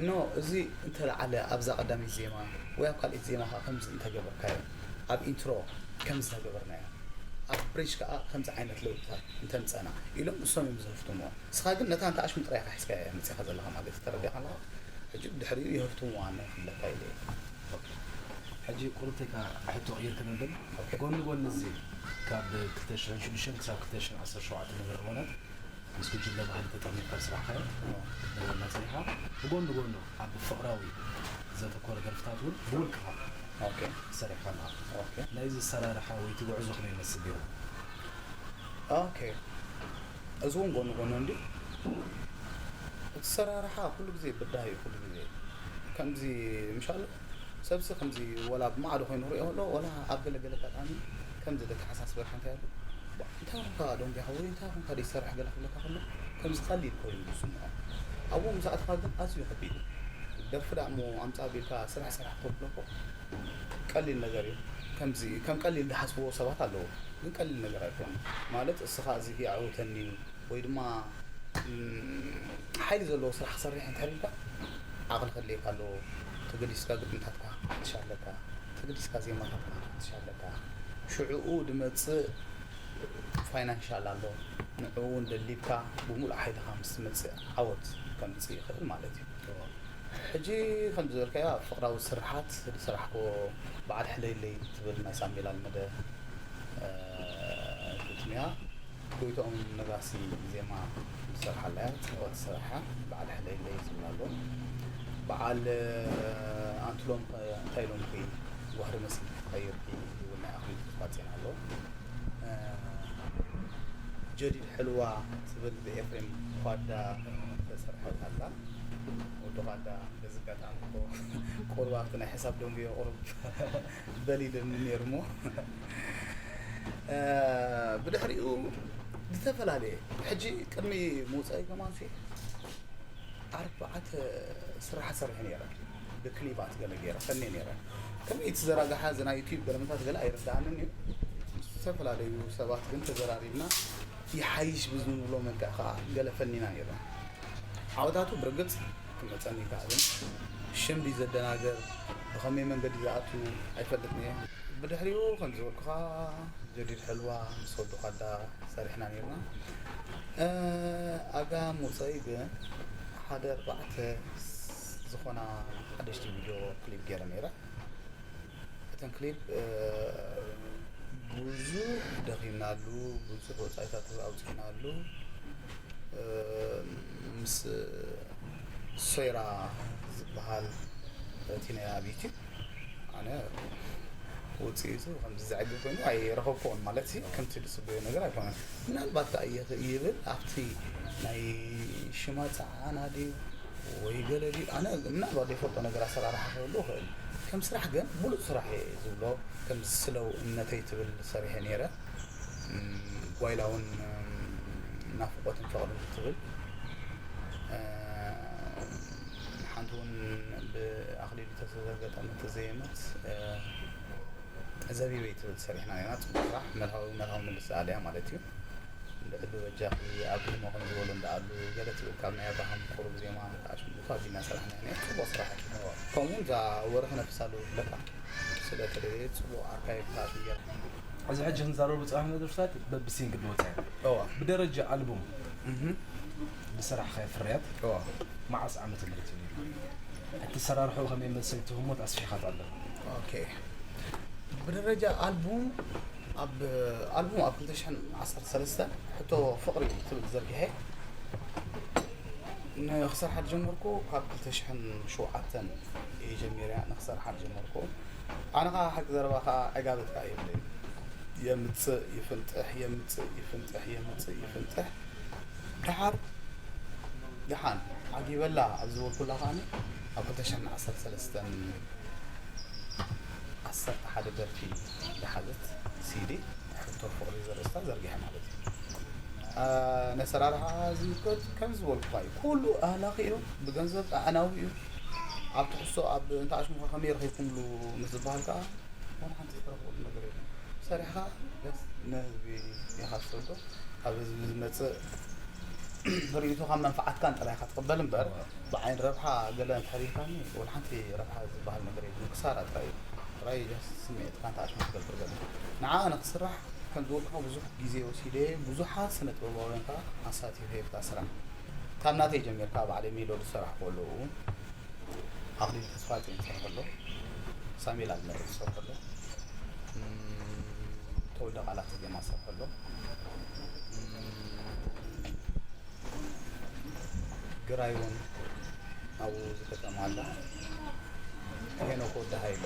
ኖ እዚ እንተለዓለ ኣብዛ ቀዳመይቲ ዜማ ወይ ኣብ ካልኣይቲ ዜማ ከዓ ከምዚ እንተገበርካዮ ኣብ ኢንትሮ ከምዚ እንተገበርናዮ ኣብ ብሪጅ ከዓ ከምዚ ዓይነት ለውጥታት እንተምፀና ኢሎም እሶም እዮም ዝህፍትምዎ። ንስኻ ግን ነታ እንተ ኣሽሙ ጥራይ ኢኻ ሒዝካያ እያ መፂኻ ዘለኻ ማለት እዩ። ተረዲእካ ኣለኻ? ሕጂ ብድሕሪኡ ይህፍትምዎ ኣነ ክብለካ ኢለ እየ። ሕጂ ቁርብተይ ከዓ ሕቶ ቅይር ክንብል ጎኒ ጎኒ እዚ ካብ ክልተ ሽሕን ሽዱሽተን ክሳብ ክልተ ሽሕን ዓሰርተ ሸውዓተ ዝነበረ እዋናት ምስ ጉጅለ ባህሊ ተጠርኒፍካ ዝሰራሕካዮ ክትነግረና ጸኒሕካ። ብጎኒ ጎኑ ኣብ ፍቕራዊ ዘተኮረ ደርፍታት እውን ብውልቅኻ ኦኬ ሰሪሕካ ኣለኻ። ኦኬ ናይዚ ኣሰራርሓ ወይ እቲ ጉዕዞ ከመይ ይመስል ነይሩ? ኦኬ እዚ እውን ጎኒ ጎኑ እንዲ እቲ ሰራርሓ ኩሉ ግዜ ብዳህ እዩ። ኩሉ ግዜ ከምዚ ምሻሎ ሰብሲ ከምዚ ወላ ብማዕዶ ኮይኑ ክሪኦ ከሎ ወላ ኣብ ገለ ገለ ኣጋጣሚ ከምዚ ዘተሓሳስበካ እንታይ ኣሎ እንታይ ኮንካ ደንጉያ ወይ እንታይ ኮንካ ዘይትሰርሕ ገለ ክብለካ ከሎ ከምዚ ቀሊል ኮይኑ ዝስምዖ ኣብኡ ምስ ኣተኻ ግን ኣዝዩ ከቢድ እዩ። ደርፊ ደኣ እሞ ኣምጽእ ኣቢልካ ስራሕ ስራሕ ክተብሎ እኮ ቀሊል ነገር እዩ። ከምዚ ከም ቀሊል ዝሓስብዎ ሰባት ኣለዉ ግን ቀሊል ነገር ኣይኮነን። ማለት እስኻ እዚ የዕውተኒ እዩ ወይ ድማ ሓይሊ ዘለዎ ስራሕ ክሰርሕ እንድሕር ኢልካ ዓቕሊ ከድልየካ ኣለዎ። ተገዲስካ ግጥምታትካ ክትፍትሽ ኣለካ። ተገዲስካ ዜማታትካ ክትፍትሽ ኣለካ። ሽዕኡ ድመፅእ ፋይናንሻል ኣሎ። ንዕኡ እውን ደሊብካ ብሙሉእ ሓይልኻ ምስ ትመፅእ ዓወት ከምፅእ ይኽእል ማለት እዩ። ሕጂ ከም ዝበልካዮ ኣብ ፍቕራዊ ስርሓት ዝሰራሕክዎ በዓል ሕለይለይ ትብል ናይ ሳሚላ ልመደ ግጥምያ ጎይትኦም ነጋሲ ዜማ ዝሰርሓላ እያ። ፅቡቕ ትሰርሓ በዓል ሕለይለይ ዝብል ኣሎ። በዓል ኣንትሎም እንታይ ኢሎምኪ ዋህሪ መሲልኪ ተቐይርኪ ዝብል ናይ ኣኽሊል ተስፋጽዮን ኣሎ። ጀዲድ ሕልዋ ትብል ብኤፍሬም ኳዳ ዝተሰርሐት ኣላ። ወዲ ኳዳ በዚ ኣጋጣሚ እኮ ቁሩብ ኣብቲ ናይ ሕሳብ ደንጉዮ ቁሩብ በሊልኒ ነይሩ እሞ ብድሕሪኡ ዝተፈላለየ ሕጂ ቅድሚ ምውፃኢ ከማንሲ ኣርባዕተ ስራሕ ሰሪሐ ነይረ። ብክሊባት ገለ ገይረ ፈንየ ነይረ። ከመይ ትዘራግሓ እዚ ናይ ዩቲዩብ ገለመታት ገለ ኣይርድኣንን እዩ። ምስ ዝተፈላለዩ ሰባት ግን ተዘራሪብና ይሓይሽ ብዝንብሎ መልክዕ ከዓ ገለ ፈኒና ነይርና። ዓወታቱ ብርግፅ ክመፀኒ ይከኣልን ሽም ድዩ ዘደናገር ብኸመይ መንገዲ ዝኣቱ ኣይፈልጥን እየ። ብድሕሪኡ ከም ዝበልኩኻ ጀዲድ ሕልዋ ምስ ወዲ ኳዳ ሰሪሕና ነይርና። ኣጋ መውፅኢ ግን ሓደ ኣርባዕተ ዝኾና ሓደሽቲ ቪድዮ ክሊፕ ገይረ ነይረ። እተን ክሊፕ ብዙሕ ደኺምናሉ፣ ብዙሕ ወፃኢታት ኣውፂእናሉ። ምስ ሶይራ ዝበሃል እቲ ናይ ኣብ ዩቲብ ኣነ ውፅኢቱ ከምዚ ዘዕግብ ኮይኑ ኣይረኸብኩዎን፣ ማለት ሲ ከምቲ ዝፅበዮ ነገር ኣይኮነን። ምናልባት ከኣ ይኽ- ይብል ኣብቲ ናይ ሽማፃ ዓና ድዩ ወይ ገለ ድዩ፣ ኣነ ምናልባት ዘይፈልጦ ነገር ኣሰራርሓ ክህሉ ይኽእል። ከም ስራሕ ግን ብሉፅ ስራሕ እየ ዝብሎ፣ ከም ስለው እምነተይ ትብል ሰሪሐ ነይረ። እም፣ ጓይላ እውን እም፣ ናፍቆትን ፍቕርን ትብል፣ እ፣ ሓንቲ እውን ብኣኽሊሉ ተዘርገጠ ምትዘየመት፣ እ፣ ዘቢበይ ትብል ሰሪሕና ነርና። ፅቡቅ ስራሕ፣ መርሃዊ መርሃዊ ምልስ ኣልያ ማለት እዩ። ልዕሉ በጃኺ ኣብ ህሞ ከም ዝበሉ እንዳኣሉ ገለ ትብል ካብ ናይ ኣብርሃም ቁሩብ ዜማ ኣሽምልቶ ኣቢልና ሰራሕና ኢና። ፅቡቅ ስራሕ እዩ። ከምኡ እውን እዛ ወርሒ ነፍሳሉ ትብለካ ስለ ተደለየ ፅቡቅ ኣርካይቭ ኣሽምያ። እዚ ሕጂ ክንዛረቡ ዝፀናሕና ደርፍታት በብሲንግል ዝወፃ እዩ። እዋ ብደረጃ ኣልቡም እህ ዝሰራሕካዮ ፍርያት እዋ መዓስ ዓመተ ምህረት እዩ ነይሩ? እቲ ሰራርሑ ከመይ መሰል ትህሞት ኣስፊሕካ ኣሎ? ኦኬ። ብደረጃ ኣልቡም ኣብ ኣልቡም ኣብ ክልተ ሽሕን ዓሰርተ ሰለስተን ሕቶ ፍቕሪ ትብል ዘርጊሐ ንክሰርሓ ጀመርኩ። ካብ ክልተ ሽሕን ሸውዓተን እየ ጀሚረ ንክሰርሓ ጀመርኩ። ኣነ ከዓ ሓቂ ዘረባ ከዓ ዕጋበት ከዓ የብለይ። የምፅእ ይፍንጥሕ፣ የምፅእ ይፍንጥሕ፣ የምፅእ ይፍንጥሕ። ደሓር ደሓን ዓጊበላ ኣብ ዝበልኩላ ከዓኒ ኣብ ክልተ ሽሕን ዓሰርተ ሰለስተን ዓሰርተ ሓደ ደርፊ ዝሓዘት ሲዲ ሕቶ ፍቕሪ ዘርእስታ ዘርጊሐ ማለት እዩ። ኣ፣ ነሰራርሓ ዝምልከት ከም ዝበልኩኻ እዩ። ኩሉ ኣህላኺ እዩ፣ ብገንዘብ ኣዕናዊ እዩ። ኣብ ትሕሶ ኣብ እንተ ኣሽሙኻ ከመይ ረኺብኩምሉ ምስ ዝበሃል ከዓ ዋላ ሓንቲ ዝተረኽበሉ ነገር የለን። ሰሪሕኻ በስ ንህዝቢ ኢኻ ትሰዶ። ካብ ህዝቢ ዝመፅእ ርእይቶኻን መንፍዓትካን ጥራይ ኢኻ ትቕበል እምበር፣ ብዓይኒ ረብሓ ገለ እንድሕር ኢልካኒ፣ ዋላ ሓንቲ ረብሓ ዝበሃል ነገር የለን። ክሳራ ጥራይ እዩ። ጥራይ just ስምዒትካ እንተ ኣሽሙ ትገብር ገለ። ንዓ ንክስራሕ ከም ዝበልኩኻ ብዙሕ ግዜ ወሲደ፣ ብዙሓት ስነ ጥበባውያን ከዓ ኣሳቲፈ ኣብታ ስራሕ። ካብ ናተይ ጀሚርካ ባዕለይ ሜሎዲ ዝሰራሕኩ ኣለዉ። ኣኽሊሉ ተስፋጽዮን ዝሰርሖ ኣሎ፣ ሳሙኤል ኣዝመረ ዝሰርሖ ኣሎ፣ እም፣ ተወልደ ቃላት ዜማ ዝሰርሖ ኣሎ፣ እም፣ ግራይ እውን ኣብኡ ዝገጠመ ኣሎ፣ ሄኖክ ወዲ ሃይለ፣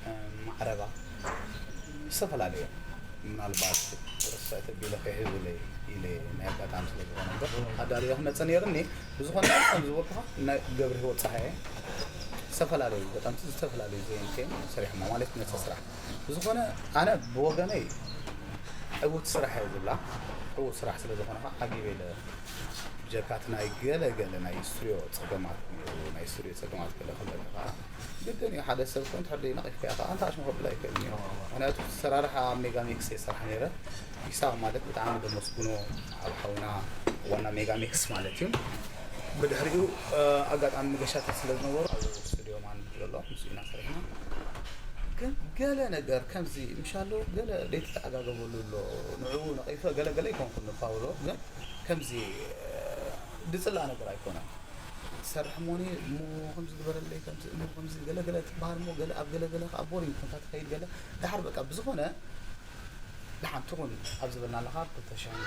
እም፣ ማዕረባ፣ ዝተፈላለዩ ምናልባት ርሳዕ ተቢለ ከይሕዝለይ ኢለ ናይ ኣጋጣሚ ስለ ዝኾነ እምበር ኣዳልዮ ክመፅእ ነይርኒ። ብዝኾነ ከም ዝበልኩኻ ናይ ገብረ ህይወት ፀሃየ ዝተፈላለዩ ገጠምቲ ዝተፈላለዩ ዘየንከዮም ሰሪሖሞ ማለት ነቲ ስራሕ። ብዝኾነ ኣነ ብወገነይ ዕዉት ስራሕ እየ ዝብላ። ዕዉት ስራሕ ስለ ዝኾነ ከዓ ዓጊበ ኢለ ብጀካ እቲ ናይ ገለ ገለ ናይ ስቱዲዮ ፀገማት ነይሩ፣ ናይ ስቱዲዮ ፀገማት ገለ ክብለካ ከዓ ግድን እዩ። ሓደ ሰብ ኮን ትሕርደይ ነቒፍካ ኢኻ ኣንታ ኣሽሙ ከብላ ይክእል እዩ። ምክንያቱ ሰራርሓ ኣብ ሜጋ ሚክስ የሰርሕ ነይረ። ኢሳቅ ማለት ብጣዕሚ ደመስግኖ ኣብ ሓውና ዋና ሜጋ ሚክስ ማለት እዩ። ብድሕሪኡ እ፣ ኣጋጣሚ መገሻታት ስለ ዝነበሩ ኣብ ስቱዲዮ ማን ዘሎ ምስ ኢና ሰሪሕና። ግን ገለ ነገር ከምዚ ምሻሎ ገለ ደይተተዓጋገበሉ ኣሎ። ንዕኡ ነቒፈ ገለ ገለ ይኮንኩ ንፓውሎ ግን ከምዚ እ፣ ድፅላ ነገር ኣይኮነን። ትሰርሕ ሞኒ እሞ ከምዚ ግበረለይ ከምዚ እሞ ከምዚ ገለ ገለ ትበሃል እሞ ገለ ኣብ ገለ ገለ ከዓ ቦሪንግ ኮንካ ትኸይድ ገለ ድሓር በቃ ብዝኾነ ደሓን ትኹን ኣብ ዝበልና ኣለኻ ኣብ ክልተ ሽሕን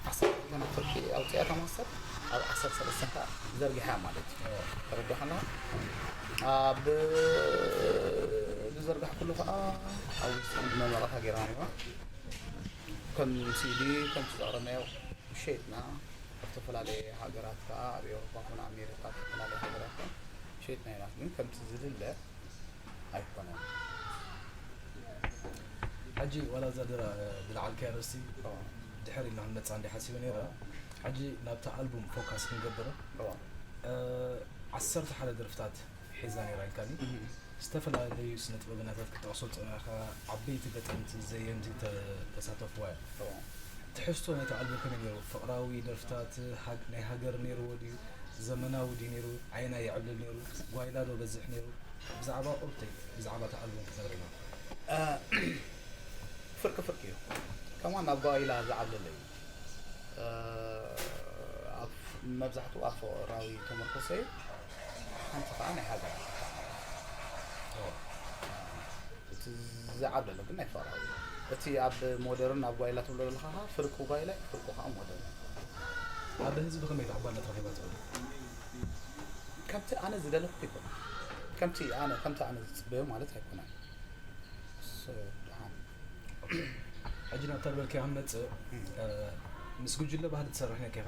ዓሰርተ ክልተን ፍርቂ ኣውፂኣታ ማስተር ኣብ ዓሰርተ ሰለስተን ከዓ ዘርጊሓ ማለት እዩ። ተረዳኸና ኣብ ዝዘርጋሕኩሉ ከዓ ኣብ ውስጥ መመረታ ገይራ ነዋ ከም ሲዲ ከምቲ ዘቕረብናዮ ሸይጥና ኣብ ዝተፈላለየ ሃገራት ከዓ ኣብ ኤውሮፓ ኮነ ኣሜሪካ ኣብ ዝተፈላለየ ሃገራት ከዓ ሸይጥና ኢና ግን ከምቲ ዝድለ ኣይኮነን። ሕጂ ዋላ እዛ ድራ ዝለዓልካያ ርእሲ ድሕር ኢልና ክንመፅኣ እንዲ ሓሲበ ነይረ። ሕጂ ናብቲ ኣልቡም ፎካስ ክንገብር ዓሰርተ ሓደ ደርፍታት ሒዛ ነይራ ኢልካኒ። ዝተፈላለዩ ስነ ጥበበኛታት ክጠቕሶ ዝፀናሕካ ዓበይቲ ገጠምቲ ዘየምቲ ተሳተፍዋ እዮም። ትሕዝቶ ናይቲ ኣልቡም ከመይ ነይሩ? ፍቕራዊ ደርፍታት ናይ ሃገር ነይርዎ ድዩ? ዘመናዊ ድዩ ነይሩ? ኣየናይ የዕብልል ነይሩ? ጓይላ ዶ በዝሕ ነይሩ? ብዛዕባ ቁርብተይ ብዛዕባ እቲ ኣልቡም ክትነግረና። ፍርቂ ፍርቂ እዩ። ከማን ኣብ ጓይላ ዝዓብለለ እዩ። ኣብ መብዛሕትኡ ኣብ ፍቕራዊ ተመርኮሰ እዩ። ሓንቲ ከዓ ናይ ሃገር እቲ ዝዓብለለ ግን ናይ ፍቕራዊ እዩ። እቲ ኣብ ሞደርን ኣብ ጓይላ ትብሎ ዘለካ ከዓ ፍርቁ ጓይላ እዩ፣ ፍርቁ ከዓ ሞደርን። ኣብ ህዝቢ ከመይ ተቐባልነት ረኺባ ትብል? ከምቲ ኣነ ዝደለኹ ኣይኮነን። ከምቲ ኣነ ከምቲ ኣነ ዝጽበዮ ማለት ኣይኮነን። ሶ፣ ደሓን። ሕጂ ናብታ ዝበልካዮ ክንመጽእ፣ ምስ ጉጅለ ባህሊ ትሰርሕ ነኪኻ።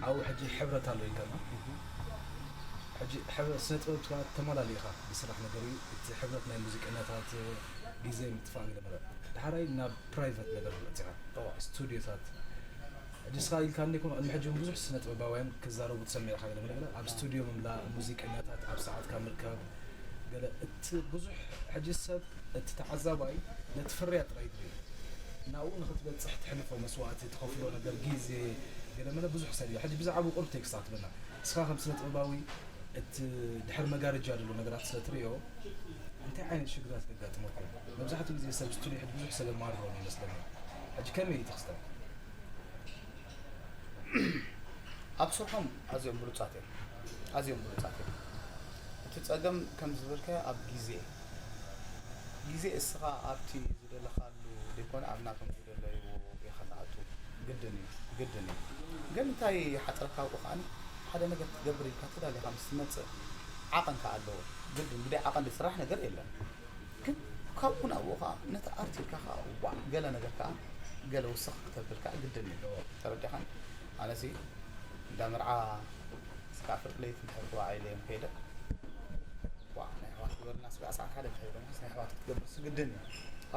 ኣብኡ ሕጂ ሕብረት ኣሎ ኢልካና። ሕጂ ሕብረት ስነ ጥበብ ተመላለኢኻ ዝስራሕ ነገር እዩ። እቲ ሕብረት ናይ ሙዚቀኛታት ግዜ ምጥፋእ ገለ መለ ድሓራይ ናብ ፕራይቨት ነገር ዝበጽኻ፣ ስቱዲዮታት። ሕጂ ስኻ ኢልካ እንደ ይኮኑ ቅድሚ ሕጂ እውን ብዙሕ ስነ ጥበባውያን ክዛረቡ ትሰምዕ ኢኻ። ገለ መለ ኣብ ስቱዲዮ ምምላእ፣ ሙዚቀኛታት ኣብ ሰዓትካ ምርካብ፣ ገለ እቲ ብዙሕ ሕጂ ሰብ እቲ ተዓዛባይ ነቲ ፍርያት ጥራይ ድዩ ናብኡ ንክትበፅሕ ትሕልፎ መስዋእቲ፣ ትኸፍሎ ነገር፣ ግዜ፣ ገለ መለ ብዙሕ ሰብ እዩ። ሕጂ ብዛዕባ ቁሩብ ቴክስት ኣትበና። እስኻ ከም ስነ ጥበባዊ እቲ ድሕር መጋረጃ ዘሎ ነገራት ስለ ትሪኦ እንታይ ዓይነት ሽግራት ከጋጥመኩም? መብዛሕትኡ ግዜ ሰብ ስቱዲዮ ሕጂ ብዙሕ ሰብ የማርሮም ይመስለኒ። ሕጂ ከመይ እዩ ትኽስተ? ኣብ ስርሖም ኣዝዮም ብሉጻት እዮም። ኣዝዮም ብሉጻት እዮም። እቲ ጸገም ከም ዝበልካዮ ኣብ ግዜ ግዜ እስኻ ኣብቲ ዝደለኻሉ ዘይኮነ ኣብ ናቶም ዝደለይዎ ኢኻ ትኣቱ። ግድን እዩ ግድን እዩ። ግን እንታይ ሓፅረካ ኣብኡ ከዓኒ ሓደ ነገር ክትገብር ኢልካ ተዳሊኻ ምስ ትመፅእ ዓቐን ከኣ ኣለዎ። ግድን ብደይ ዓቐን ዝስራሕ ነገር የለን። ግን ካብኡ ናብኡ ከዓ ነቲ ኣርት ኢልካ ከዓ ዋዕ ገለ ነገር ከዓ ገለ ውስኽ ክተብል ከዓ ግድን እዩ። ተረዲኻን? ኣነሲ እንዳ መርዓ እስካብ ፍርቂ ለይቲ እንድሕር ተባዒለ እዮም ከይደ። ዋዕ ናይ ኣሕዋት ዝበልና ስጋዕ ሰዓት ሓደ እንድሕር ኢሎም ናይ ኣሕዋት ክትገብር ስግድን እዩ።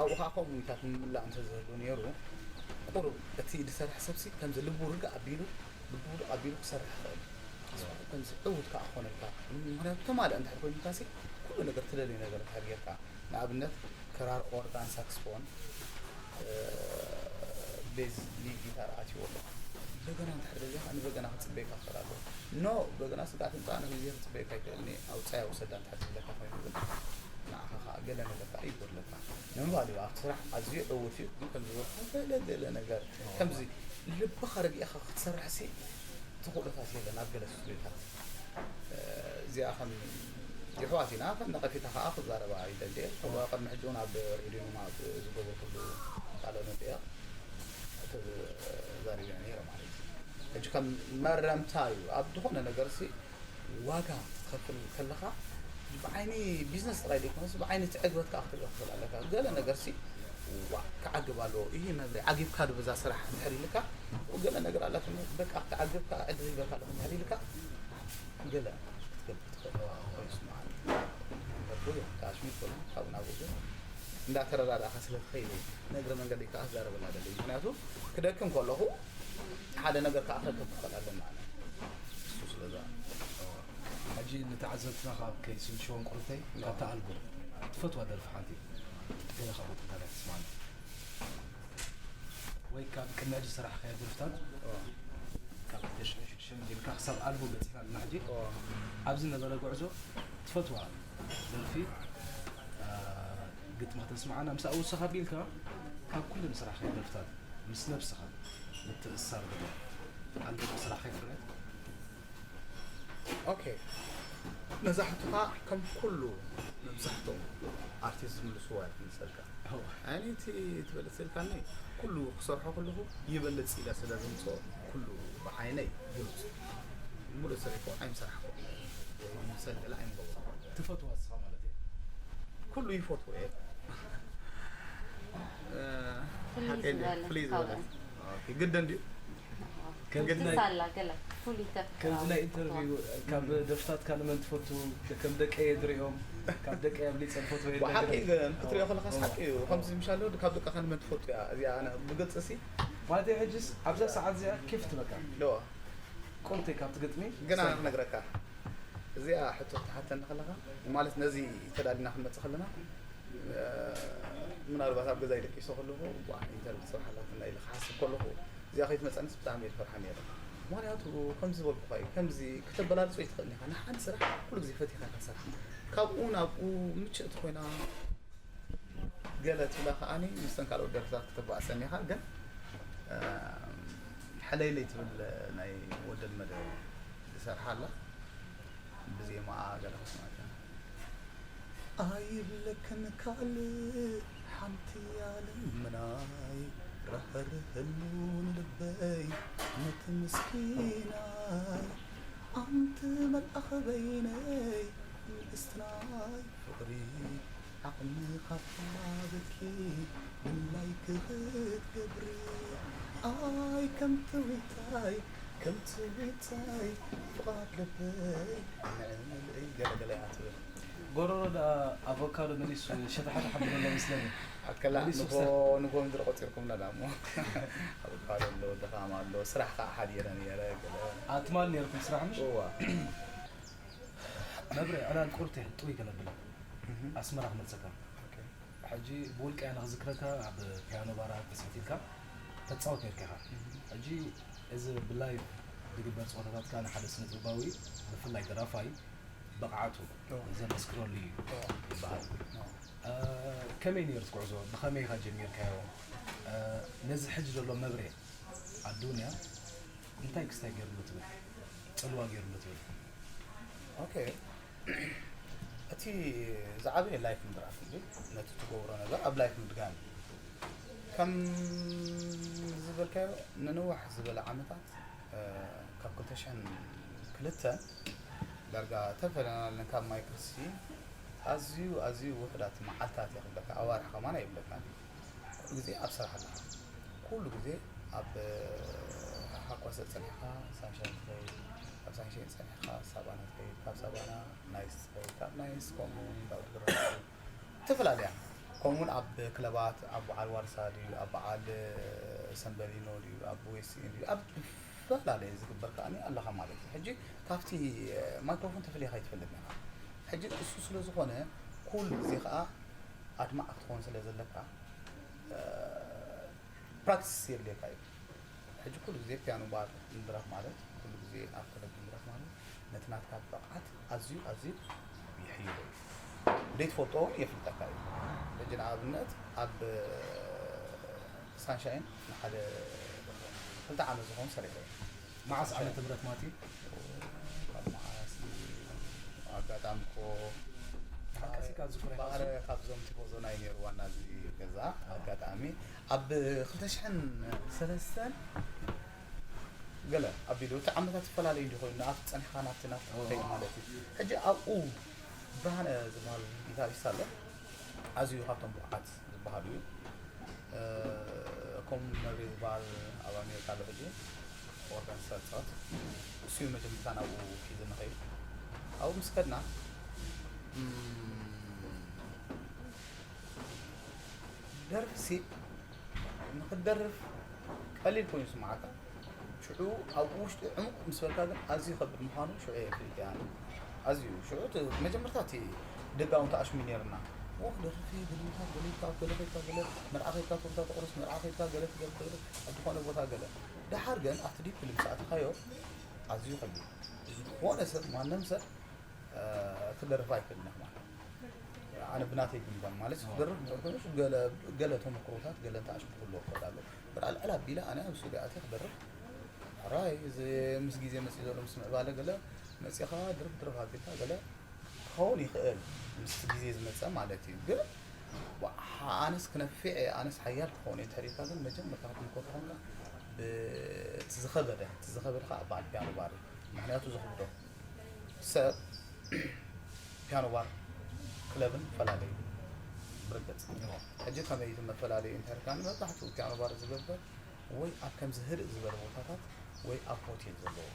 ኣብኡ ከዓ ከምኡ ኢታት ምምላእ እንተዝህሉ ነይሩ ቁሩብ እቲ ዝሰርሕ ሰብሲ ከምዚ ልቡ ርግእ ኣቢሉ ልቡ ርግእ ኣቢሉ ክሰርሕ ይኽእል። ከምዚ ዕውት ከዓ ክኾነልካ ምክንያቱ ተማልእ እንድሕር ኮይኑካሲ ኩሉ ነገር ትደልዩ ነገር እንድሕር ጌርካ ንኣብነት ክራር ኦርጋን ሳክስፎን ቤዝ ሊድ ጊታር ኣትይዎ ኣሎ በገና እንድሕር ደልያ ከዓ ንበገና ክፅበየካ ክኽእል ኣለዎ። ኖ በገና ስጋዕ ትምፃእ ንግዜ ክፅበየካ ይክእል እኒ ኣውፃያ ውሰዳ እንድሕር ዝብለካ ኮይኑ ግን ንዓኻ ከዓ ገለ ነገር ከዓ ይጎድለካ። ንምባል እዩ ኣብቲ ስራሕ ኣዝዩ ዕውት እዩ ግን ከም ዝበልኩ ገለ ገለ ነገር ከምዚ ልብኻ ረጊእኻ ክትሰርሕሲ ተኽእሎታት የለን ኣብ ገለ ስቱዲዮታት እዚኣ ከም ይሕዋት ኢና ከም ነቐፊታ ከዓ ክዛረባ ይደሊ እየ። ቅድሚ ሕጂ እውን ኣብ ሬድዮ ንማ ዝገበርኩሉ ቃለ መጠየቕ ተዛሪበ ነይረ ማለት እዩ። ሕጂ ከም መረምታ እዩ ኣብ ዝኾነ ነገር ሲ ዋጋ ትኸፍል ከለኻ ብዓይኒ ቢዝነስ ጥራይ ዘይኮነስ ብዓይኒ ትዕግበት ከዓ ክትሪኦ ትኽእል ኣለካ። ገለ ነገር ሲ ዋ ክዓግብ ኣለዎ ይህ መብረ ዓጊብካ ዶ በዛ ስራሕ እንድሕር ኢልካ ገለ ነገር ኣላትኒ በቃ ክዓግብካ ዕድል ይበካ ኣለኹ እንድሕር ኢልካ ገለ ክትገብር ትኽእል። ኣሽሚት ኮነ ካብኡ ናብኡ ግን እንዳተረዳዳእካ ስለ ትኸይድ እዩ። ንእግረ መንገዲ ከዓ ክዛረበላ ደለ ምክንያቱ ክደክም ከለኹ ሓደ ነገር ከዓ ከክብ ትኽእል ኣለና እሱ ስለዛ ሕጂ ንተዓዘብትና ካብ ከይስልሽዎም ቁርተይ ካብታ ኣልቡም ትፈትዋ ደርፊ ሓንቲ ገለ ካብ ቁርታ ናይ ትስማዕና ወይ ካብ ቅድሚ ሕጂ ዝሰራሕካዮ ደርፍታት ካብ ክልተ ሽሕን ሽዱሽተን ጀሚርካ ክሳብ ኣልቡም በፂሕና ኣለና ሕጂ ኣብዚ ነበረ ጉዕዞ ትፈትዋ ደርፊ ግጥሚ ከተስምዓና ምስኣ ውስኻ ኣቢልካ ካብ ኩለን ዝሰራሕካዮ ደርፍታት ምስ ነብስኻ ምትእስሳር ዘለዎ ኣልቡም ዝሰራሕካዮ ፍርያት ኦኬ ነዛ ሕቶኻ ከም ኩሉ መብዛሕትኦም ኣርቲስት ዝምልስዋ እያ ትመስለካ። ኣነ እቲ ትበልፅ ኢልካኒ ኩሉ ክሰርሖ ከለኹ ይበልፅ ኢለ ስለ ዝምፅኦ ኩሉ ብዓይነይ ብሉፅ ሙሉእ ሰሪፎ ኣይምሰራሕኮ ወይ ምሰልጥላ ኣይምገበርኮ። ትፈትዋ ንስኻ ማለት እዩ። ኩሉ ይፈትዎ እየ። ፍልይ ዝበለ ፍልይ ዝበለ ግድን ድዩ? ትንሳላ ገለ ፍሉይ ተፍቅራ ከምዚ ናይ ኢንተርቪው ካብ ደርፍታትካ ንመን ትፈቱ? ከም ደቀየ ድሪኦም ካብ ደቀየ ኣብሊፀ ዝፈትወ የለን ብሓቂ ገለ። ግን ክትሪኦ ከለካ ሓቂ እዩ ከምዚ ምሻሎ ካብ ደቃ ከንመን ትፈቱ እያ እዚኣ ኣነ ብግልፂ ሲ ማለት ሕጅስ ኣብዛ ሰዓት እዚኣ ኬፍ ትበካ ዶ ቆንተይ ካብቲ ግጥሚ ግን ኣነ ክነግረካ እዚኣ ሕቶ ክትሓተኒ ከለካ ማለት ነዚ ተዳሊና ክንመፅእ ከለና ምናልባት ኣብ ገዛ ይደቂሶ ከለኹ ኢንተርቪው ትሰርሓላትና ኢለ ክሓስብ ከለኹ እዚኣ ከይትመፀንስ ብጣዕሚ እየ ዝፈርሓ ነይረ። ምክንያቱ ከምዚ ዝበልኩካ እዩ ከምዚ ክተበላልፆ ይትኽእል ኢኻ ንሓደ ስራሕ ኩሉ ግዜ ፈቲኻ ኢኻ ትሰርሓ ካብኡ ናብኡ ምችእቲ ኮይና ገለ ትብላ ከዓኒ ምስተን ካልኦት ደርፍታት ክተባእሰን ኢኻ ግን ሕለይለይ ትብል ናይ ወደል መደ ዝሰርሓ ኣላ ብዜማኣ ገለ ክስማዕካ ኣይብለክን ካልእ ሓንቲ ኣልምናይ ራህርህሉ ንልበይ ነቲ ምስኪናይ ኣንቲ መልኣኽ በይነይ ንእስቲ ናይ ፍቕሪ ዓቕሚ ካብታ ብኪ ድላይኪ ክትገብሪ ኣይ ከምቲ ዊታይ ከምቲ ዊታይ ፍቓድ ልበይ ንዕምልእይ ገለገለ እያ ትብል። ጎረሮ ደኣ ኣቮካዶ መሊሱ ሸታሓታሕ ኣብሎ ኣሎ መስለኒ። ኣከላ መሊሱ ንጎ ክሰር። ንጎ ምድሪ ቆፂርኩምና ዳ እሞ ኣቮካዶ ኣሎ፣ ድኻም ኣሎ፣ ስራሕ ከዓ ሓዲረ ነይረ ገለ። ኣትማል ነርኩም ስራሕ ምሽ? እዋ። መብሬ ዕላል ቁርቴ ጥውይ ከነብል ኣስመራ ክመልሰካ። ኦኬ። ሕጂ ብውልቀ እያ ንኽዝክረካ ኣብ ፒያኖ ባራት ተሰቲልካ ተጻወት ነርካ ኢኻ። ሕጂ እዚ ብላይቭ ዝግበር ጸወታታት ከኣ ንሓደ ስነ ጥበባዊ ብፍላይ ደራፋይ ብቕዓቱ ኦ። ዘመስክረሉ እዩ ኦ። ይበሃል። ኦ። እ፣ ከመይ ነይሩ እቲ ጉዕዞ? ብኸመይ ኢኻ ጀሚርካዮ? እ፣ ነዚ ሕጂ ዘሎ መብሬ ኣዱንያ እንታይ ክስታይ ገይሩሉ ትብል? ጽልዋ ገይሩሉ ትብል? ኦኬ። እቲ ዝዓበየ ላይፍ ምድራፍ እንጂ ነቲ ትገብሮ ነገር ኣብ ላይፍ ምድጋም እዩ። ከም ዝበልካዮ ንንውሕ ዝበለ ዓመታት፣ እ፣ ካብ ክልተ ሽሕን ክልተን ዳርጋ ተፈለናለን ካብ ማይክርሲ ኣዝዩ፣ ኣዝዩ ውሑዳት መዓልታት እየ ክብለካ፣ ኣዋርሕ ከማን ኣይብለካን። ኩሉ ግዜ ኣብ ስራሕ ኣለኻ። ኩሉ ግዜ ኣብ ሃኳሰ ጸኒሕካ ሳንሻይን ትኸይድ፣ ካብ ሳንሻይን ጸኒሕካ ሳባና ትኸይድ፣ ካብ ሳባና ናይስ ትኸይድ፣ ካብ ናይስ ከምኡ እውን እንዳውድድር ትፈላለያ። ከምኡውን ኣብ ክለባት፣ ኣብ በዓል ዋርሳ ድዩ፣ ኣብ በዓል ሰንበሊኖ ድዩ፣ ኣብ ዌስት ኢንድ ድዩ፣ ኣብ ዝተፈላለየ ዝግበር ከኣ ኣለኻ ማለት እዩ። ሕጂ ካብቲ ማይክሮፎን ተፈልኻ ኣይትፈልጥን ኢኻ። ሕጂ እሱ ስለ ዝኾነ ኩሉ ግዜ ከኣ ኣድማዕ ክትኸውን ስለ ዘለካ፣ እ፣ ፕራክቲስ የድልየካ እዩ። ሕጂ ኩሉ ግዜ ፒያኖ ባር ምድራፍ ማለት፣ ኩሉ ግዜ ኣብ ክለብ ምድራፍ ማለት፣ ነቲ ናትካ ብቕዓት ኣዝዩ፣ ኣዝዩ ይሕይሎ እዩ። ዘይትፈልጦ እውን የፍልጠካ እዩ። ሕጂ ንኣብነት ኣብ ሳንሻይን ንሓደ ክልተ ዓመት ዝኸውን ሰሪሐ እየ። መዓስ ዓመተ ምህረት ማለት እዩ? ካብ መዓስ ኣጋጣሚ እኮ ሓቀሲካ ዝዝክሮ ባዕረ ካብዞም ቲፎዞ ናይ ነይሩ ዋና እዚ ገዛ ኣጋጣሚ ኣብ ክልተ ሽሕን ሰለስተን ገለ ኣቢሉ እቲ ዓመታት ይፈላለዩ እንዲ ኮይኑ ንኣፍ ጸኒሕካ ናብቲ ናብቲ ኦ። ትኸይድ ማለት እዩ። ሕጂ ኣብኡ ብርሃነ ዝበሃል ጊታሪስት ኣሎ። ኣዝዩ ካብቶም ብቑዓት ዝበሃሉ እዩ። እ፣ ከምኡ መብሬ ዝበሃል ኣብ ኣሜሪካ ኣሎ ሕጂ ኦርጋን ዝሰርጻት እሱ እዩ መጀመርታ ናብኡ ሒዙ ንኸይድ ኣብኡ ምስ ከድና እም፣ ደርፊ ሲ ንኽትደርፍ ቀሊል ኮይኑ ይስምዓካ። ሽዑ ኣብ ውሽጢ ዕሙቕ ምስ በልካ ግን ኣዝዩ ከብድ ምዃኑ ሽዑ እየ ፍሊጠ ኣነ። ኣዝዩ ሽዑ እቲ መጀመርታ እቲ ደጋውን ተኣሽሙ ነይርና። ኦ ክደርፍ እየ፣ ገለ ኢልካ፣ ገለ ኢልካ፣ ገለ ከይድካ፣ ገለ መርዓ ከይድካ፣ ቶርታ ተቑርስ፣ መርዓ ከይድካ፣ ገለ ትገብር፣ ገለ ኣብ ዝኾነ ቦታ ገለ። ደሓር ግን ኣብቲ ዲፕሊ ምስ ኣተኻዮ ኣዝዩ ከቢድ። ዝኾነ ሰብ፣ ማንም ሰብ፣ እ፣ ክደርፍ ኣይክእልን ኢኻ ማለት። ኣነ ብናተይ ግምጋም ማለት ኣዎ። ክደርፍ እንድሕር ኮይኑ ገለ፣ ገለ ተመክሮታት፣ ገለ እንተኣሽሙ ክህልዎ ክኽእል ኣለዎ። እምበር ኣልዕል ኣቢለ ኣነ ኣብ ስቱድዮ ኣትየ ክደርፍ፣ ሕራይ፣ እዚ ምስ ግዜ መፂኡ ዘሎ ምስ ምዕባለ ገለ መፂኻ ድርፍ ድርፍ ኣቢልካ ገለ ክኸውን ይኽእል፣ ምስ ግዜ ዝመፀ ማለት እዩ። ግን ዋ-፣ ኣነስ ክነፍዕ እየ፣ ኣነስ ሓያል ክኸውን እየ እንድሕር ኢልካ ግን መጀመርታ ክትምኮ ተኾንካ ብቲ ዝኸበደ፣ እቲ ዝኸበደ ከዓ በዓል ፒያኖ ባር እዩ። ምኽንያቱ ዘኽብዶ ሰብ ፒያኖ ባር ክለብን ፈላለዩ ብርግፅ። እዎ። ሕጂ ከመይ እቲ መፈላለዩ እንተልካኒ መብዛሕትኡ ፒያኖ ባር ዝገብር ወይ ኣብ ከምዚ ህድእ ዝበለ ቦታታት ወይ ኣብ ሆቴል ዘለዎ፣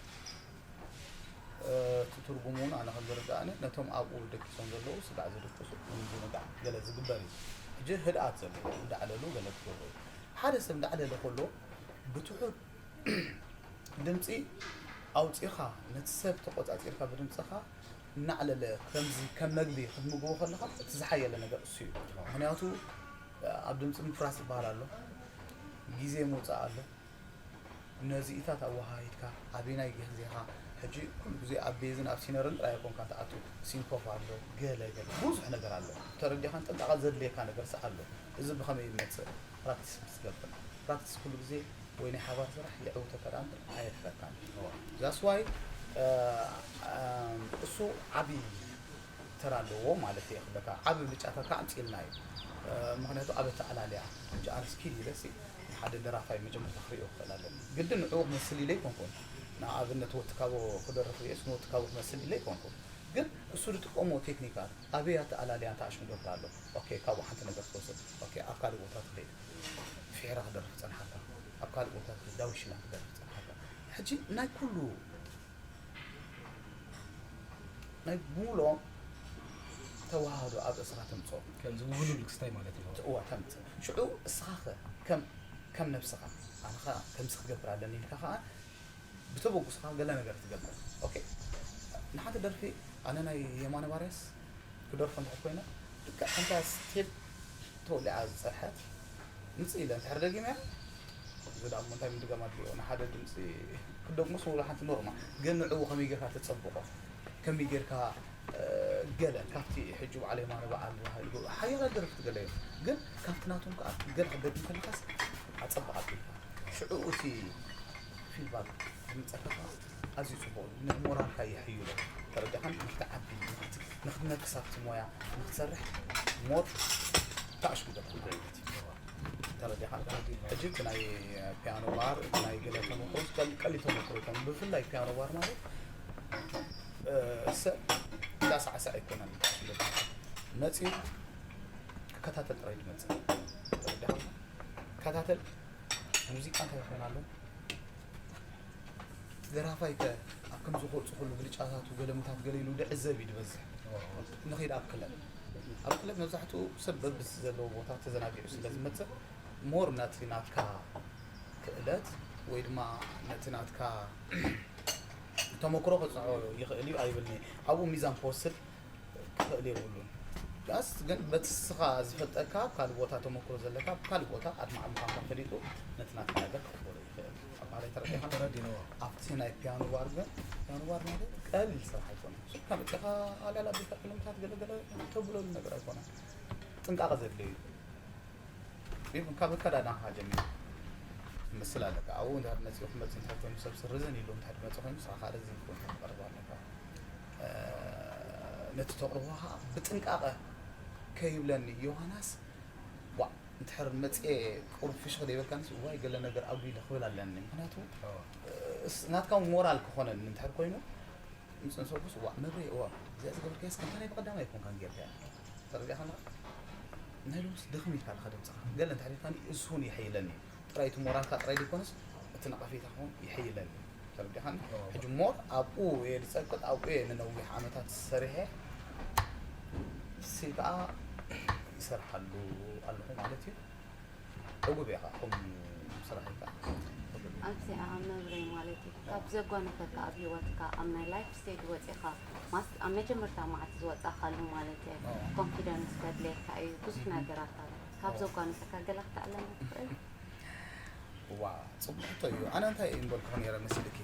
እ፣ እቲ ትርጉሙ እውን ኣነ ከም ዝርድኣኒ ነቶም ኣብኡ ደቂሶም ዘለዉ ስጋዕ ዝድቅሱ ንምዝንጋዕ ገለ ዝግበር እዩ። ሕጂ ህድኣት ዘለዎ እንዳዕለሉ ገለ ክገብሩ እዩ። ሓደ ሰብ እንዳዕለለ ከሎ ብትሑት ድምፂ ኣውፂኻ ነቲ ሰብ ተቆፃፂርካ ብድምፅኻ እናዕለለ ከምዚ ከም መግቢ ክትምግቦ ከለኻ እቲ ዝሓየለ ነገር እሱ እዩ። ምኽንያቱ ኣብ ድምፂ ምፍራስ ዝበሃል ኣሎ፣ ግዜ ምውፃእ ኣሎ፣ ነዚኢታት ኣወሃሂድካ ኣበናይ ግዜኻ። ሕጂ ኩሉ ግዜ ኣብ ቤዝን ኣብ ሲነርን ጥራይ ኣይኮንካን ትኣቱ፣ ሲንኮፍ ኣሎ፣ ገለ ገለ ብዙሕ ነገር ኣሎ። ተረዲኻን ጥንቃቐ ዘድልየካ ነገር ስእ ኣሎ። እዚ ብኸመይ ይመፅእ? ፕራክቲስ ምስ ትገብር። ፕራክቲስ ኩሉ ግዜ ወይ ናይ ሓባር ስራሕ የዕውተካ ደኣ እምበር ኣየድሕረካን እዩ። እዋ። That's why፣ እ፣ እም፣ እሱ ዓቢ ተራ ኣለዎ ማለት እየ ክብለካ። ዓቢ ብልጫታት ከዓ ኣምፂእልና እዩ። እ፣ ምኽንያቱ ኣብ ኣተዓላልያ፣ ሕጂ ኣነ ስኪል ኢለ ሲ ሓደ ደራፋይ መጀመርታ ክሪኦ ክኽእል ኣለኒ። ግድን ንዕኡ ክመስል ኢለ ኣይኮንኩን። ንኣብነት ወትካቦ ክደርፍ ርእየስ ንወትካቦ ክመስል ኢለ ኣይኮንኩ፣ ግን እሱ ዝጥቀሞ ቴክኒካት ኣበይ ኣተኣላልያ እንታይ ኣሽም ገብር ኣሎ። ኦኬ፣ ካብኡ ሓንቲ ነገር ትወስድ። ኦኬ፣ ኣብ ካልእ ቦታ ትኸይድ፣ ፊሕራ ክደርፍ ጸንሓካ፣ ኣብ ካልእ ቦታ ትኸይድ፣ ዳዊሽላ ክደርፍ ጸንሓካ። ሕጂ ናይ ኩሉ ናይ ብምሎ ተዋህዶ ኣብ እስኻ ተምጾ ከምዚ ውህሉል ክስታይ ማለት እዩ። እዋ ተምጽእ። ሽዑ እስኻ ኸ ከም ከም ነብስኻ ኣነኻ ከምዚ ክገብር ኣለኒ ኢልካ ኸዓ ብተበጉስኻ ገለ ነገር ትገብር። ኦኬ፣ ንሓንቲ ደርፊ ኣነ ናይ የማነ ባርያስ ክደርፎ እንድሕር ኮይነ ልክዕ ከምታ ስቴፕ ተወሊዓ ዝጸንሐት ምጽእ ኢለ እንድሕር ደጊመያ፣ እዚ ደኣ እሞ እንታይ ምድጋም ኣድልዮ? ንሓደ ድምጺ ክደግሞስ ወላ ሓንቲ ኖርማል፣ ግን ንዕኡ ከመይ ጌርካ ተጸብቖ? ከመይ ጌርካ ገለ ካብቲ ሕጂ በዓል የማነ በዓል ሓያላት ደረፍቲ ገለ እዮም፣ ግን ካብቲ ናቶም ከዓ ገለ ክትደግም ከለኻስ ኣጸብቕ ኣቢልካ ሽዑ እቲ ፊድባክ ዝምጸካ ከዓ ኣዝዩ ጽቡቕ እዩ። ንሞራልካ የሕይሎ። ተረዲኻን? ንክትዓቢ ንክትነክስ ኣብቲ ሞያ ንክትሰርሕ ሞር ተኣሽግደካ ማለት እዩ። ተረዲኻ? ሕጂ እቲ ናይ ፒያኖ ባር፣ እቲ ናይ ገለ ተመክሮ፣ ቀል- ቀሊል ተመክሮ ይኮኑ። ብፍላይ ፒያኖ ባር ማለት ሰብ እንዳሳዕሰዕ ኣይኮነን። መፂኡ ክከታተል ጥራይ ዝመፅእ። ተረዲኻ? ክከታተል ሙዚቃ እንታይ ይኾን ኣሎ? ደራፋይ ከ ኣብ ከምዚ ክወፁ ከሉ ብልጫታቱ ገለምታት ገለ ኢሉ ድዕዘብ እዩ ዝበዝሕ። ንኸይድ ኣብ ክለብ ኣብ ክለብ መብዛሕትኡ ሰብ በብስ ዘለዎ ቦታ ተዘናጊዑ ስለ ዝመፅእ ሞር ነቲ ናትካ ክእለት ወይ ድማ ነቲ ናትካ ተመክሮ ክፅዖ ይኽእል እዩ ኣይብልኒ። ኣብኡ ሚዛን ክወስድ ክኽእል የብሉን። ዳስ ግን በቲ ስኻ ዝፈልጠካ ካልእ ቦታ ተመክሮ ዘለካ ካልእ ቦታ ኣድማዕ ምዃንካ ፈሊጡ ነቲ ናትካ ነገር ክኽበሮ ይኽእል። ኣባላይ ተረዲኻ? ተረዲእዎ። ኣብቲ ናይ ፒያኖ ባር ግን ፒያኖ ባር ማለት ቀሊል ስራሕ ኣይኮነን። ካብ መፅኻ ኣልዕል ኣቢልካ ፊልምታት ገለገለ ተብለሉ ነገር ኣይኮነን። ጥንቃቐ ዘድልዮ እዩ። ኢቭን ካብ ኣከዳድናኻ ጀሚሩ ትመስል ኣለካ። ኣብኡ እንድሕር መፂኡ ክመፅእ እንድሕር ኮይኑ ሰብ ስርዝን ኢሉ እንድሕር መፂ ኮይኑ ንስኻ ከዓ ረዚን ክትኮን ክትቀርብ ኣለካ። ነቲ ተቕርቦ ከዓ ብጥንቃቐ ከይብለኒ ዮሃናስ ዋ እንድሕር መፅኤ ቁሩብ ፍሽኽ ደይበልካንስ ዋይ ገለ ነገር ኣጉዲለ ክብል ኣለኒ። ምክንያቱ ናትካ ሞራል ክኾነኒ እንድሕር ኮይኑ ምፅንሰጉስ ዋ መብሬ ዋ እዚኣ ዝገበርካያስ ከምታ ናይ ብቐዳማይ ኣይኮንካን ጌርካያ ተረዲእኻ ኣለኻ ናይ ሎምስ ድኽም ኢልካ ኣለኻ ድምፅኻ ገለ እንድሕር ኢልካኒ እሱ እውን የሐይለኒ ጥራይ እቲ ሞራልካ ጥራይ ዘይኮነስ እቲ ነቐፌታ ክኸውን የሐይለኒ ተረዲእኻኒ ሕጂ ሞር ኣብኡ እየ ዝፀቅጥ ኣብኡ እየ ንነዊሕ ዓመታት ሰሪሐ እሲ ከዓ ይሰርሓሉ ኣለኹ ማለት እዩ ዕጉብ እየ ከዓ ከምኡ ስራሕ እዩ ከዓ ዕጉብ እየ ኣብዚኣ ኣብ መብረይ ማለት እዩ ካብ ዘጓነፈካ ኣብ ሂወትካ ኣብ ናይ ላይፍ ስቴጅ ወፂኻ ማስ ኣብ መጀመርታ መዓልቲ ዝወፃእካሉ ማለት እየ ኮንፊደንስ ከድልየካ እዩ ብዙሕ ነገራት ኣሎ ካብ ዘጓነፈካ ገለ ክትኣለና ትኽእል ዋ ፅቡቅ ሕቶ እዩ ኣነ እንታይ እምበልኩ ነረ መሲልኪ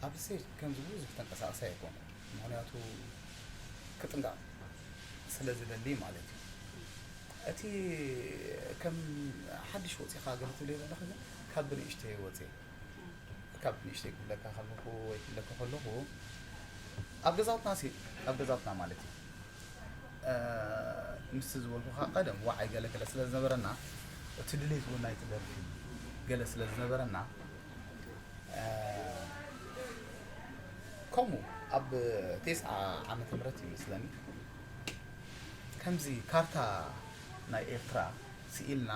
ኣብ ስቴጅ ከምዚ ብዙሕ ተንቀሳቀሰ ኣይኮንኩ ምክንያቱ ክጥንቀቅ ስለ ዝደሊ ማለት እዩ እቲ ከም ሓድሽ ወፂኻ ገለ ትብለ ዘለኺ ግን ካብ ብንእሽተይ ወፂ ካብ ንእሽተይ ክብለካ ከለኹ ወይ ክብለካ ከለኹ ኣብ ገዛውትና ሲ ኣብ ገዛውትና ማለት እዩ ምስቲ ዝበልኩኻ ቀደም ዋዓይ ገለ ገለ ስለ ዝነበረና እቲ ድሌት እውን ናይቲ ደርፊ ገለ ስለ ዝነበረና ከምኡ ኣብ ቴስዓ ዓመተ ምህረት ይመስለኒ ከምዚ ካርታ ናይ ኤርትራ ስኢልና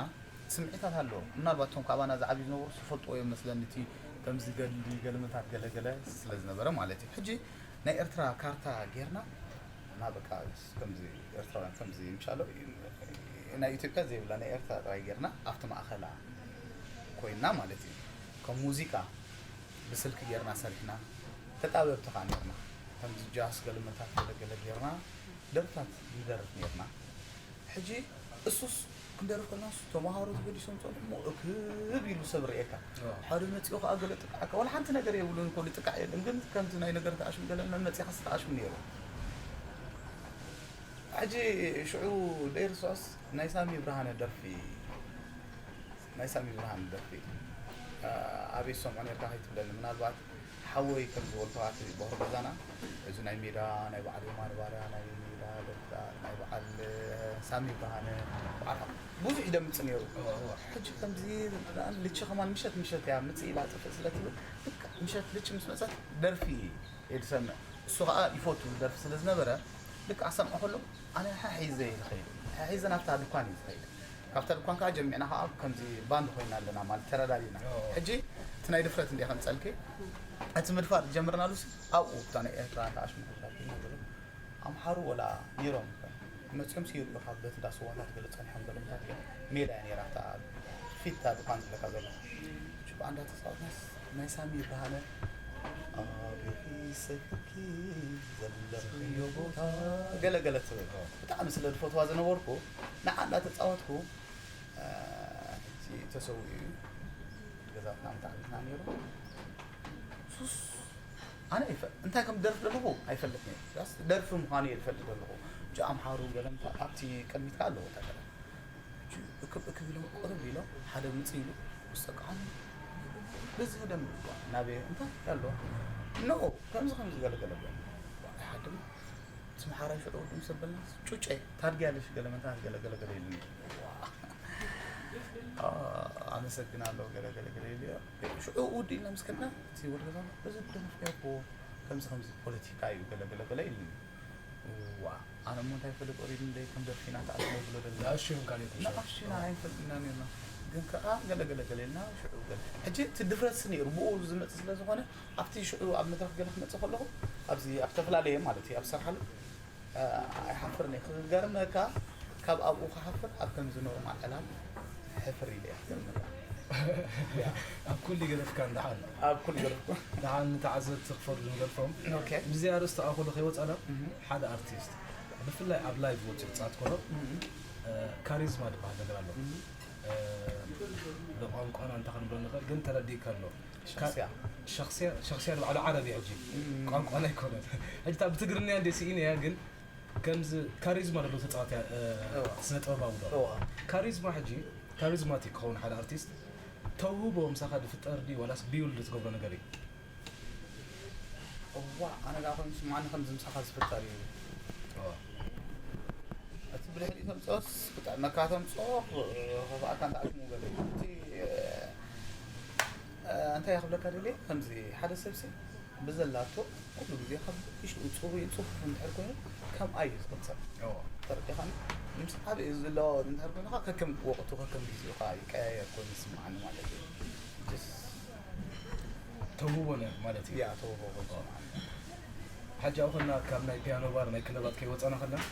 ስምዒታት ኣለዎ ምናልባት እቶም ካባና ዝዓብዩ ዝነበሩ ዝፈልጥዎ እዮም መስለኒ እቲ ከምዚ ገድሊ ገልምታት ገለገለ ስለ ዝነበረ ማለት እዩ ሕጂ ናይ ኤርትራ ካርታ ጌርና እና በቃ ከምዚ ኤርትራውያን ከምዚ ምሻሎ ናይ ኢትዮጵያ ዘይብላ ናይ ኤርትራ ጥራይ ጌርና ኣብቲ ማእኸላ ኮይና ማለት እዩ ከም ሙዚቃ ብስልኪ ጌርና ሰሪሕና ተጣበብቲ ከዓ ኔርና ከምዚ ጃስ ገልመታት ገለገለ ጌርና ደርፍታት ንደርፍ ኔርና ሕጂ እሱስ ክንደርፍ ከለና ተማሃሮ ተገዲሶም ፀንሑ እሞ እክብ ኢሉ ሰብ ርእየካ ሓደ መፂኡ ከዓ ገለ ጥቃዓካ ዋላ ሓንቲ ነገር የብሉን እኮ ልጥቃዕ የለን ግን ከምቲ ናይ ነገር ተኣሽም ገለ መመፂኻ ዝተኣሽም ነይሩ ሕጂ ሽዑ ደይርስዖስ ናይ ሳሚ ብርሃነ ደርፊ ናይ ሳሚ ብርሃን ደርፊ ኣበይ ዝሰምዖ ነርካ ከይትብለኒ ምናልባት ሓወይ ከም ዝበልኩኻ እቲ በኩር ገዛና እዚ ናይ ሜዳ ናይ በዓል የማነ ባርያ ናይ ሜዳ ናይ በዓል ሳሚ ብርሃነ፣ በዓል ብዙሕ እዩ ደምጽ ነይሩ። ሕጂ ከምዚ ልቺ ከማን ምሸት ምሸት እያ ምጽእ ኢላ ጥፍእ ስለ ትብል፣ ምሸት ልቺ ምስ መጸት ደርፊ እየ ዝሰምዕ። እሱ ከኣ ይፈቱ ደርፊ ስለ ዝነበረ፣ ልክዕ ኣሰምዖ ከሎ ኣነ ሓሒዘ እየ ዝኸይድ። ሓሒዘ ናብታ ድኳን እዩ ዝኸይድ። ካብታ ድኳን ከኣ ጀሚዕና ከኣ ከምዚ ባንድ ኮይና ኣለና ማለት ተረዳዲእና። ሕጂ እቲ ናይ ድፍረት እንደ ከምጸልኪ፣ እቲ ምድፋር ጀምርናሉሲ ኣብኡ እታ ናይ ኤርትራ ተኣሽሙ ኣምሓሩ ወላ ነይሮም መፅኦም ሲይርኡ ካብ በት እንዳ ስዋታት ገለ ፀኒሖም ዘለምታት እዮም። ሜዳ እያ ነይራ እታ ፊት እታ ድኳን ዝብለካ ዘሎ። ሽዑ ኣንዳ ተፃወትናስ ናይ ሳሚ ብርሃነ ኣቤት ሰኪ ዘለኽዮ ቦታ ገለ ገለ ትብል። ብጣዕሚ ስለ ዝፈትዋ ዝነበርኩ ንዓ እንዳተፃወትኩ ሕጂ ተሰዊኡ እዩ። ገዛትና ምታዕቢትና ነይሩ። ሱስ ኣነ ይፈ እንታይ ከም ደርፍ ዘለኹ ኣይፈልጥ ነይሩ። ስ ደርፊ ምዃኑ እየ ዝፈልጥ ዘለኹ። ብቻ ኣምሓሩ ገለምታ ኣብቲ ቅድሚትካ ኣለዎ ታገለ እክብ እክብ ኢሎም ቅርብ ኢሎም ሓደ ምፅ ኢሉ ውስጠቃዓን በዚ ደም ናበ እንታይ ኣሎ ኖ ከምዚ ከምዚ ገለገለ ሓድም ስምሓራይ ሽዑ ወዲ ምስ ኣበልና ጩጨ ታድጊ ኣለሽ ገለመንታ ገለገለገለ ኢሉኒ። ኣመሰግናለሁ ገለገለገለ ኢሉ። ሽዑ ውድ ኢልና ምስ ከድና እቲ ወዲ ገዛ እዚ ደንፍያ እኮ ከምዚ ከምዚ ፖለቲካ እዩ ገለገለገለ ኢሉኒ። ዋ ኣነ እሞ እንታይ ፈለጥ ወሪዱ እንደ ከም ደርፊና ተኣስሞ ብሎ ደለ ንኣሽቱ ካልኦት ንኣሽቱና ኣይንፈልጥና ነርና። ግን ከዓ ገለገለገለ ኢልና ሽዑ ገለ ሕጂ እቲ ድፍረትስ ነይሩ ብኡ ዝመፅ ስለ ዝኾነ ኣብቲ ሽዑ ኣብ መድረክ ገለ ክመፅእ ከለኹ ኣብዚ ኣብ ዝተፈላለየ ማለት እዩ ኣብ ዝሰርሓሉ ኣይሓፍርን እየ። ክገርመካ ካብ ኣብኡ ክሓፍር ኣብ ከምዚ ኖርማል ዕላል ሕፍር ኢለ እየ ክገርመካ። ኣብ ኩሉ ገደፍካ ንደሓን ኣብ ኩሉ ገደፍኩ። ደሓን ንተዓዘብቲ ክፈርዱ ንገድፎም። ኦኬ። ብዚኣ ኣርእስቲ ኣኹሉ ከይወፃና ሓደ ኣርቲስት ብፍላይ ኣብ ላይቭ ወፂኡ ፃት ኮኖ ካሪዝማ ዝበሃል ነገር ኣሎ። ብቋንቋና እንታይ ክንብሎ ንኽእል ግን ተረዲእካ ኣሎ። ሸክስያ። ሸክስያ ንባዕሉ ዓረብ እዩ ሕጂ ቋንቋና ኣይኮነን። ሕጂ እታ ብትግርኛ እንደ ስኢነ እያ ግን ከምዚ ካሪዝማ ደሎ ተፃወት እያ። እዋ። ስነ ጥበባዊ ዶ እዋ። ካሪዝማ ሕጂ ካሪዝማቲክ ክኸውን ሓደ ኣርቲስት ተውህቦ ምሳኻ ዝፍጠር ድዩ ዋላስ ቢውልድ ትገብሮ ነገር እዩ? እዋ ኣነ ዳ ኮይኑ ስማዕኒ ከምዚ ምሳኻ ዝፍጠር እዩ። እዋ። እቲ ብድሕሪ ተምፅኦስ ክጥዕመካ ተምፅኦ ክፍኣካ እንተኣሽሙ ገለ እዩ። እቲ እንታይ ክብለካ ደልየ ከምዚ ሓደ ሰብሲ ብዘላቶ ኩሉ ግዜ ካብ ሽኡ ፅሩይ ፅፉፍ እንድሕር ኮይኑ ከምኣ እዩ ዝቕፅል። እዋ። ተረዲኻኒ? ምስ ዓበየ ዝለዋወጥ እንድሕር ኮይኑካ ከከም ወቕቱ ከከም ግዜኡ ከዓ ይቀያየር ኮይኑ ይስምዓኒ ማለት እዩ። ጅስ ተውህቦ ነር ማለት እዩ። ያ ተውህቦ ኮይኑ ይስምዓኒ። ሓጂ ኣብኸና ካብ ናይ ፒያኖ ባር ናይ ክለባት ከይወፃና ከለና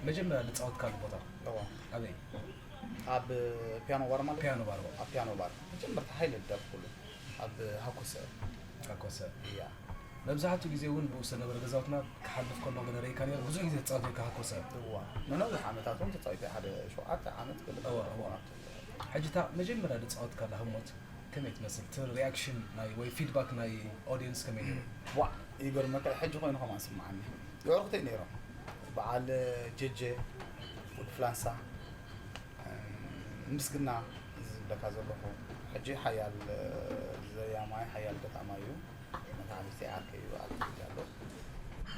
መጀመርያ ዝፃወትካሉ ቦታ እዋ። ኣበይ? ኣብ ፒያኖ ባር ማለት ፒያኖ ባር። ኣብ ፒያኖ ባር መጀመርታ ሓይለ ዝደርፍኩሉ ኣብ ሃኮሰ ካኮሰ እያ። መብዛሕትኡ ግዜ እውን ብኡ ዝተነበረ ገዛውትና ክሓልፍ ከሎ ገለ ርኢካ ነይሩ ብዙሕ ግዜ ትፃወት ነርካ ሃኮሰ እዋ ንነዊሕ ዓመታት እውን ተፃዊተ ሓደ ሸውዓተ ዓመት ገለ እዋ፣ እዋ። ሕጂ እታ መጀመርያ ዝፃወትካላ ህሞት ከመይ ትመስል እቲ ሪያክሽን ናይ ወይ ፊድባክ ናይ ኦዲየንስ ከመይ ነይሩ? ዋ ይገርመካ ሕጂ ኮይኑ ከማን ስምዓኒ የዕርክተይ ነይሮም በዓል ጀጀ ወዲ ፍላንሳ ምስግና ዝብለካ ዘለኹ ሕጂ ሓያል ዘያማይ ሓያል ገጣማይ እዩ። መድሃኒት ይዓርከ እዩ ኣልኪ ኣሎ።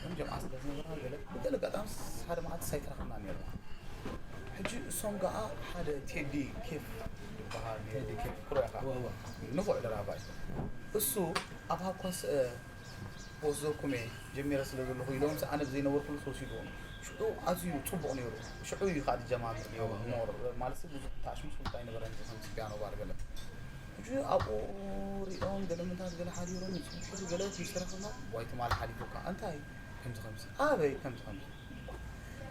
ከም ጀምዓ ስለ ዝነበርና ገለ ብገለ ኣጋጣሚ ሓደ መዓልቲ ሳይተረኽብና ነርና። ሕጂ እሶም ገኣ ሓደ ቴዲ ኬፍ ዝበሃል ቴዲ ኬፍ። ኩሮያኻ እወ፣ እወ። ንፉዕ ደራፋይ እሱ ኣብ ሃኮስ ወስደኩም እየ ጀሚረ ስለ ዘለኹ ኢሎም ኣነ ብዘይነበርኩሉ ተወሲድዎም። ሽዑ ኣዝዩ ጽቡቕ ነይሩ። ሽዑ እዩ ከዓ ዝጀማምር ነይሩ። ሞር ማለት ብዙሕ ተኣሽሙ ስልጣ ኣይነበረን ከምዚ ፒያኖ ባር ገለ ሕጂ ኣብኡ ሪኦም ገለ ምንታት ገለ ሓዲሮም ይፅብሑ ገለ ምስ ተረፈና ዋይ ትማል ሓሊፉካ እንታይ ከምዚ ከምዚ ኣበይ ከምዚ ከምዚ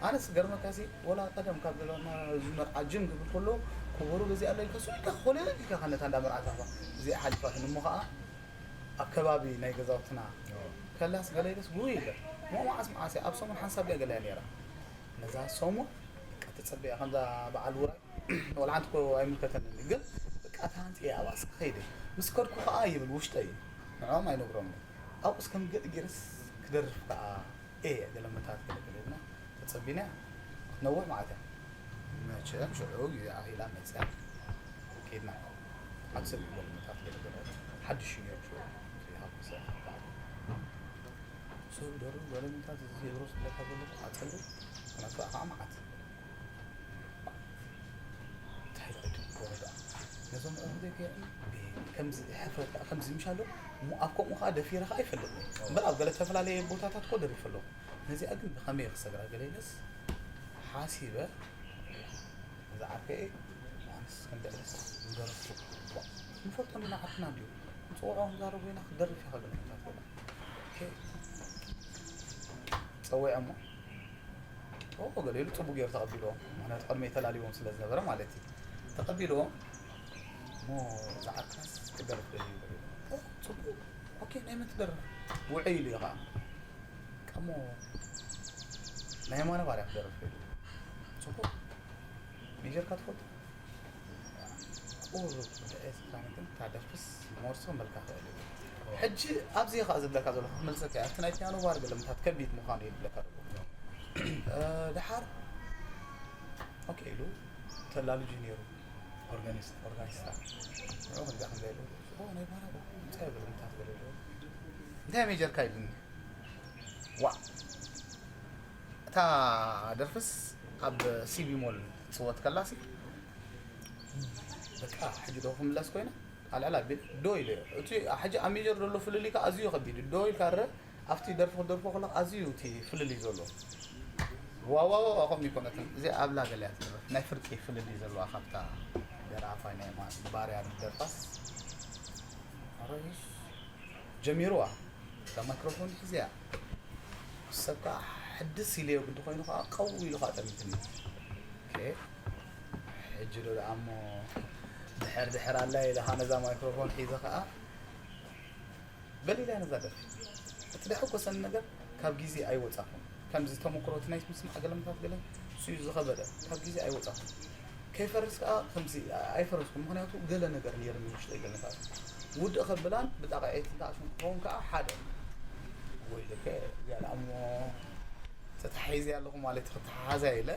ኣነስ ገርመካሲ ወላ ቀደም ካብ ገለና እዚ መርዓ ጅም ክብል ከሎ ከበሮ ገዚኣ ኣለልካ ሱልካ ኮለ ኢልካ ከነታ እንዳ መርዓ ታፋ እዚኣ ሓሊፋትኒ እሞ ከዓ ኣብ ከባቢ ናይ ገዛውትና ከላስ ገለ ኢለስ ጉይ ኢለ እሞ መዓስ መዓስ ኣብ ሰሙን ሓንሳብ እያ ገለ እያ ነይራ ነዛ ሰሙን በቃ ተፀቢያ ከምዛ በዓል ውራይ ወላ ሓንቲ እኮ ኣይምልከተንን ግን በቃ እታ ሃንቲ እያ ኣብኣ እስኪ ከይደ ምስ ከድኩ ከዓ ይብል ውሽጠይ ንዕኦም ኣይነግሮምን ኣብኡ እስከም ገለ ገይረስ ክደርፍ ከዓ እየ ገለ መታት ገለ ገለ ኢልና ተፀቢና ክትነውሕ ማለት እያ መቸም ሽዑ ግዜ ኣኺላ መፅያ ከይድና ሓንቲ ሰብ እዩ ገለ መታት ገለ ገለ ሓድሽ እዩ ነይሩ ሽዑ ከይሃብኩ ሰብ ሰብ ደሩ ገለ ምንታት እዚ ቴድሮስ ዝብለካ ዘለኹ ኣጸሉ ክነፍዕ ከዓ መዓት። እንታይ ኢሉ ዕድል ክገብሮ ደኣ? ነዞም ኣዕሩኽተይ ከ ከምዚ ሕፍረት ከዓ ከምዚ ምሽ ኣሎ እሞ ኣብ ከምኡ ከዓ ደፊረ ከዓ ኣይፈልጥን እየ። እምበር ኣብ ገለ ዝተፈላለየ ቦታታት እኮ ደሪፈ ኣለኹ። ነዚኣ ግን ብኸመይ ክሰግራ ገለ ኢለስ ሓሲበ እዛ ዓርከይ ኣነስ ክንዲ ዕለስ ዝደረፍኩ ንፈልጦ ኢና ዓርክና እንድዩ ንፅውዖ ክንዛረቡ ኢና ክደርፍ ኢኻ ገለ ምንታት ገለ ፀዊዐ እሞ ኦ ገለ ኢሉ ፅቡቅ ገይሩ ተቐቢልዎም። ምክንያቱ ቅድመይ ተላልዎም ስለ ዝነበረ ማለት እዩ። ተቐቢልዎም እሞ ዝዓርካስ ክደርፍ ደልዩ ገለ ኢሉ። ኦ ፅቡቅ ኦኬ ናይ መን ትደርፍ? ውዕይ ኢሉ እዩ ከዓ። ከሞ ናይ የማነ ባርያ ክደርፍ ኢሉ። ፅቡቅ ሜጀርካ ትፈልጦ? ቁሩብ ብድዐ ስክራኒክን ታደፍስ ሞርሶ መልካ ክእል እዩ። ሕጂ ኣብዚ ከዓ ዝብለካ ዘለኹ ክመልሰካ እያ። ኣብቲ ናይ ፒያኖ ባር ገለምታት ከቢድ ምዃኑ እዩ ዝብለካ ዘለኹ። እ፣ ድሓር ኦኬ ኢሉ ተላልጁ ነይሩ። ኦርጋኒስት ኦርጋኒስታ ንዑ ክንዳ ክንዳ ኢሉ ኦ ናይ ባራ እንታይ ገለምታት ገለ ኢሉ እንታይ ሜጀርካ ኢሉኒ። ዋ እታ ደርፍስ ኣብ ሲቢ ሞል ትፅወት ከላሲ በቃ ሕጂ ዶ ክምለስ ኮይነ ኣልዕል ኣቢል ዶ ኢለ እቲ ሕጂ ኣብ ሜጀር ዘሎ ፍልልይ ከዓ ኣዝዩ ከቢድ ዶ ኢልካ ረ ኣብቲ ደርፊ ክደርፎ ከለካ ኣዝዩ እቲ ፍልልይ ዘሎ ዋዋዋ ከምኡ ይኮነትን እዚ ኣብላ ገለያ ትደርፍ ናይ ፍርቂ ፍልልይ ዘለዋ ካብታ ደራፋይ ናይ ማ- ባርያ ደርፋስ ኣረይሽ ጀሚርዋ እዛ ማይክሮፎን ሒዝያ ሰብ ከዓ ሕድስ ኢለዮ ግዲ ኮይኑ ከዓ ቀው ኢሉ ከዓ ጠሚትኒ ኦኬ፣ ሕጂ ዶ ደኣ እሞ ድሕር ድሕር ኣላ ኢለ ከዓ ነዛ ማይክሮፎን ሒዘ ከዓ በሊላ ነዛ ደርፊ እቲ ደሐጎሰኒ ነገር ካብ ግዜ ኣይወፃኹን ከምዚ ተመክሮ እቲ ናይ ምስማዕ ገለምታት ገለ ንሱ እዩ ዝኸበደ ካብ ግዜ ኣይወፃኹን ከይፈርስ ከዓ ከምዚ ኣይፈረስኩን ምክንያቱ ገለ ነገር ነይርኒ ውሽጠይ ገለታት ውድእ ከብላን ብጣቕዒት እንተኣሽም ክኸውን ከዓ ሓደ ወይ ልከ እዚኣ ደኣ እሞ ተታሒዘ ኣለኹ ማለት እዩ ክተሓሓዛ ኢለ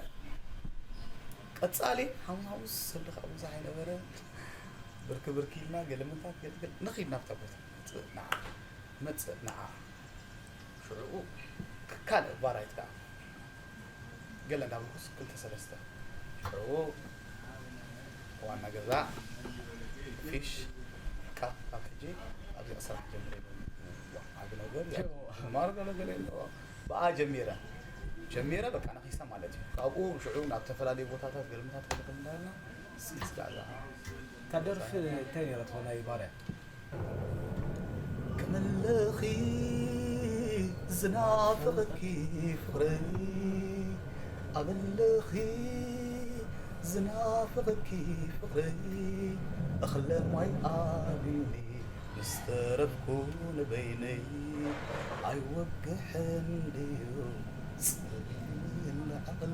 ቀፃሊ ሓሙስ ሓሙስ ሰልዲ ከዓ ብዙሕ ኣይነበረ ብርኪ ብርኪ ኢልና ገለምታት ገልገል ንኺድ ናብታ ቦታ መፅእ ንዓ መፅእ ንዓ ሽዑኡ ካልእ ባራይት ከዓ ገለ እንዳበልኩስ ክልተ ሰለስተ ሽዑ ዋና ገዛ ፊሽ ካብ ካብ ሕጂ ኣብዚኣ ስራሕ ጀምረ ኢሉ ዓቢ ነገር ማር ገለ ገለ የለዎ ብኣ ጀሚረ ጀሚረ በቃ ነኺሰ ማለት እዩ ካብኡ ሽዑ ናብ ዝተፈላለዩ ቦታታት ገልምታት ክልክል እንዳበልና ስልስላ እዛ እታ ደርፊ እንታይ ነይራ ትኾን ናይ ባርያ ክምልኺ ዝናፍቕኪ ፍቕረይ ኣበልኺ ዝናፍቕኪ ፍቕረይ እኽለ ማይ ኣብዩኒ ምስ ተረፍኩ ንበይነይ ኣይወግሕን ድዩ ጽልል ዓቕሊ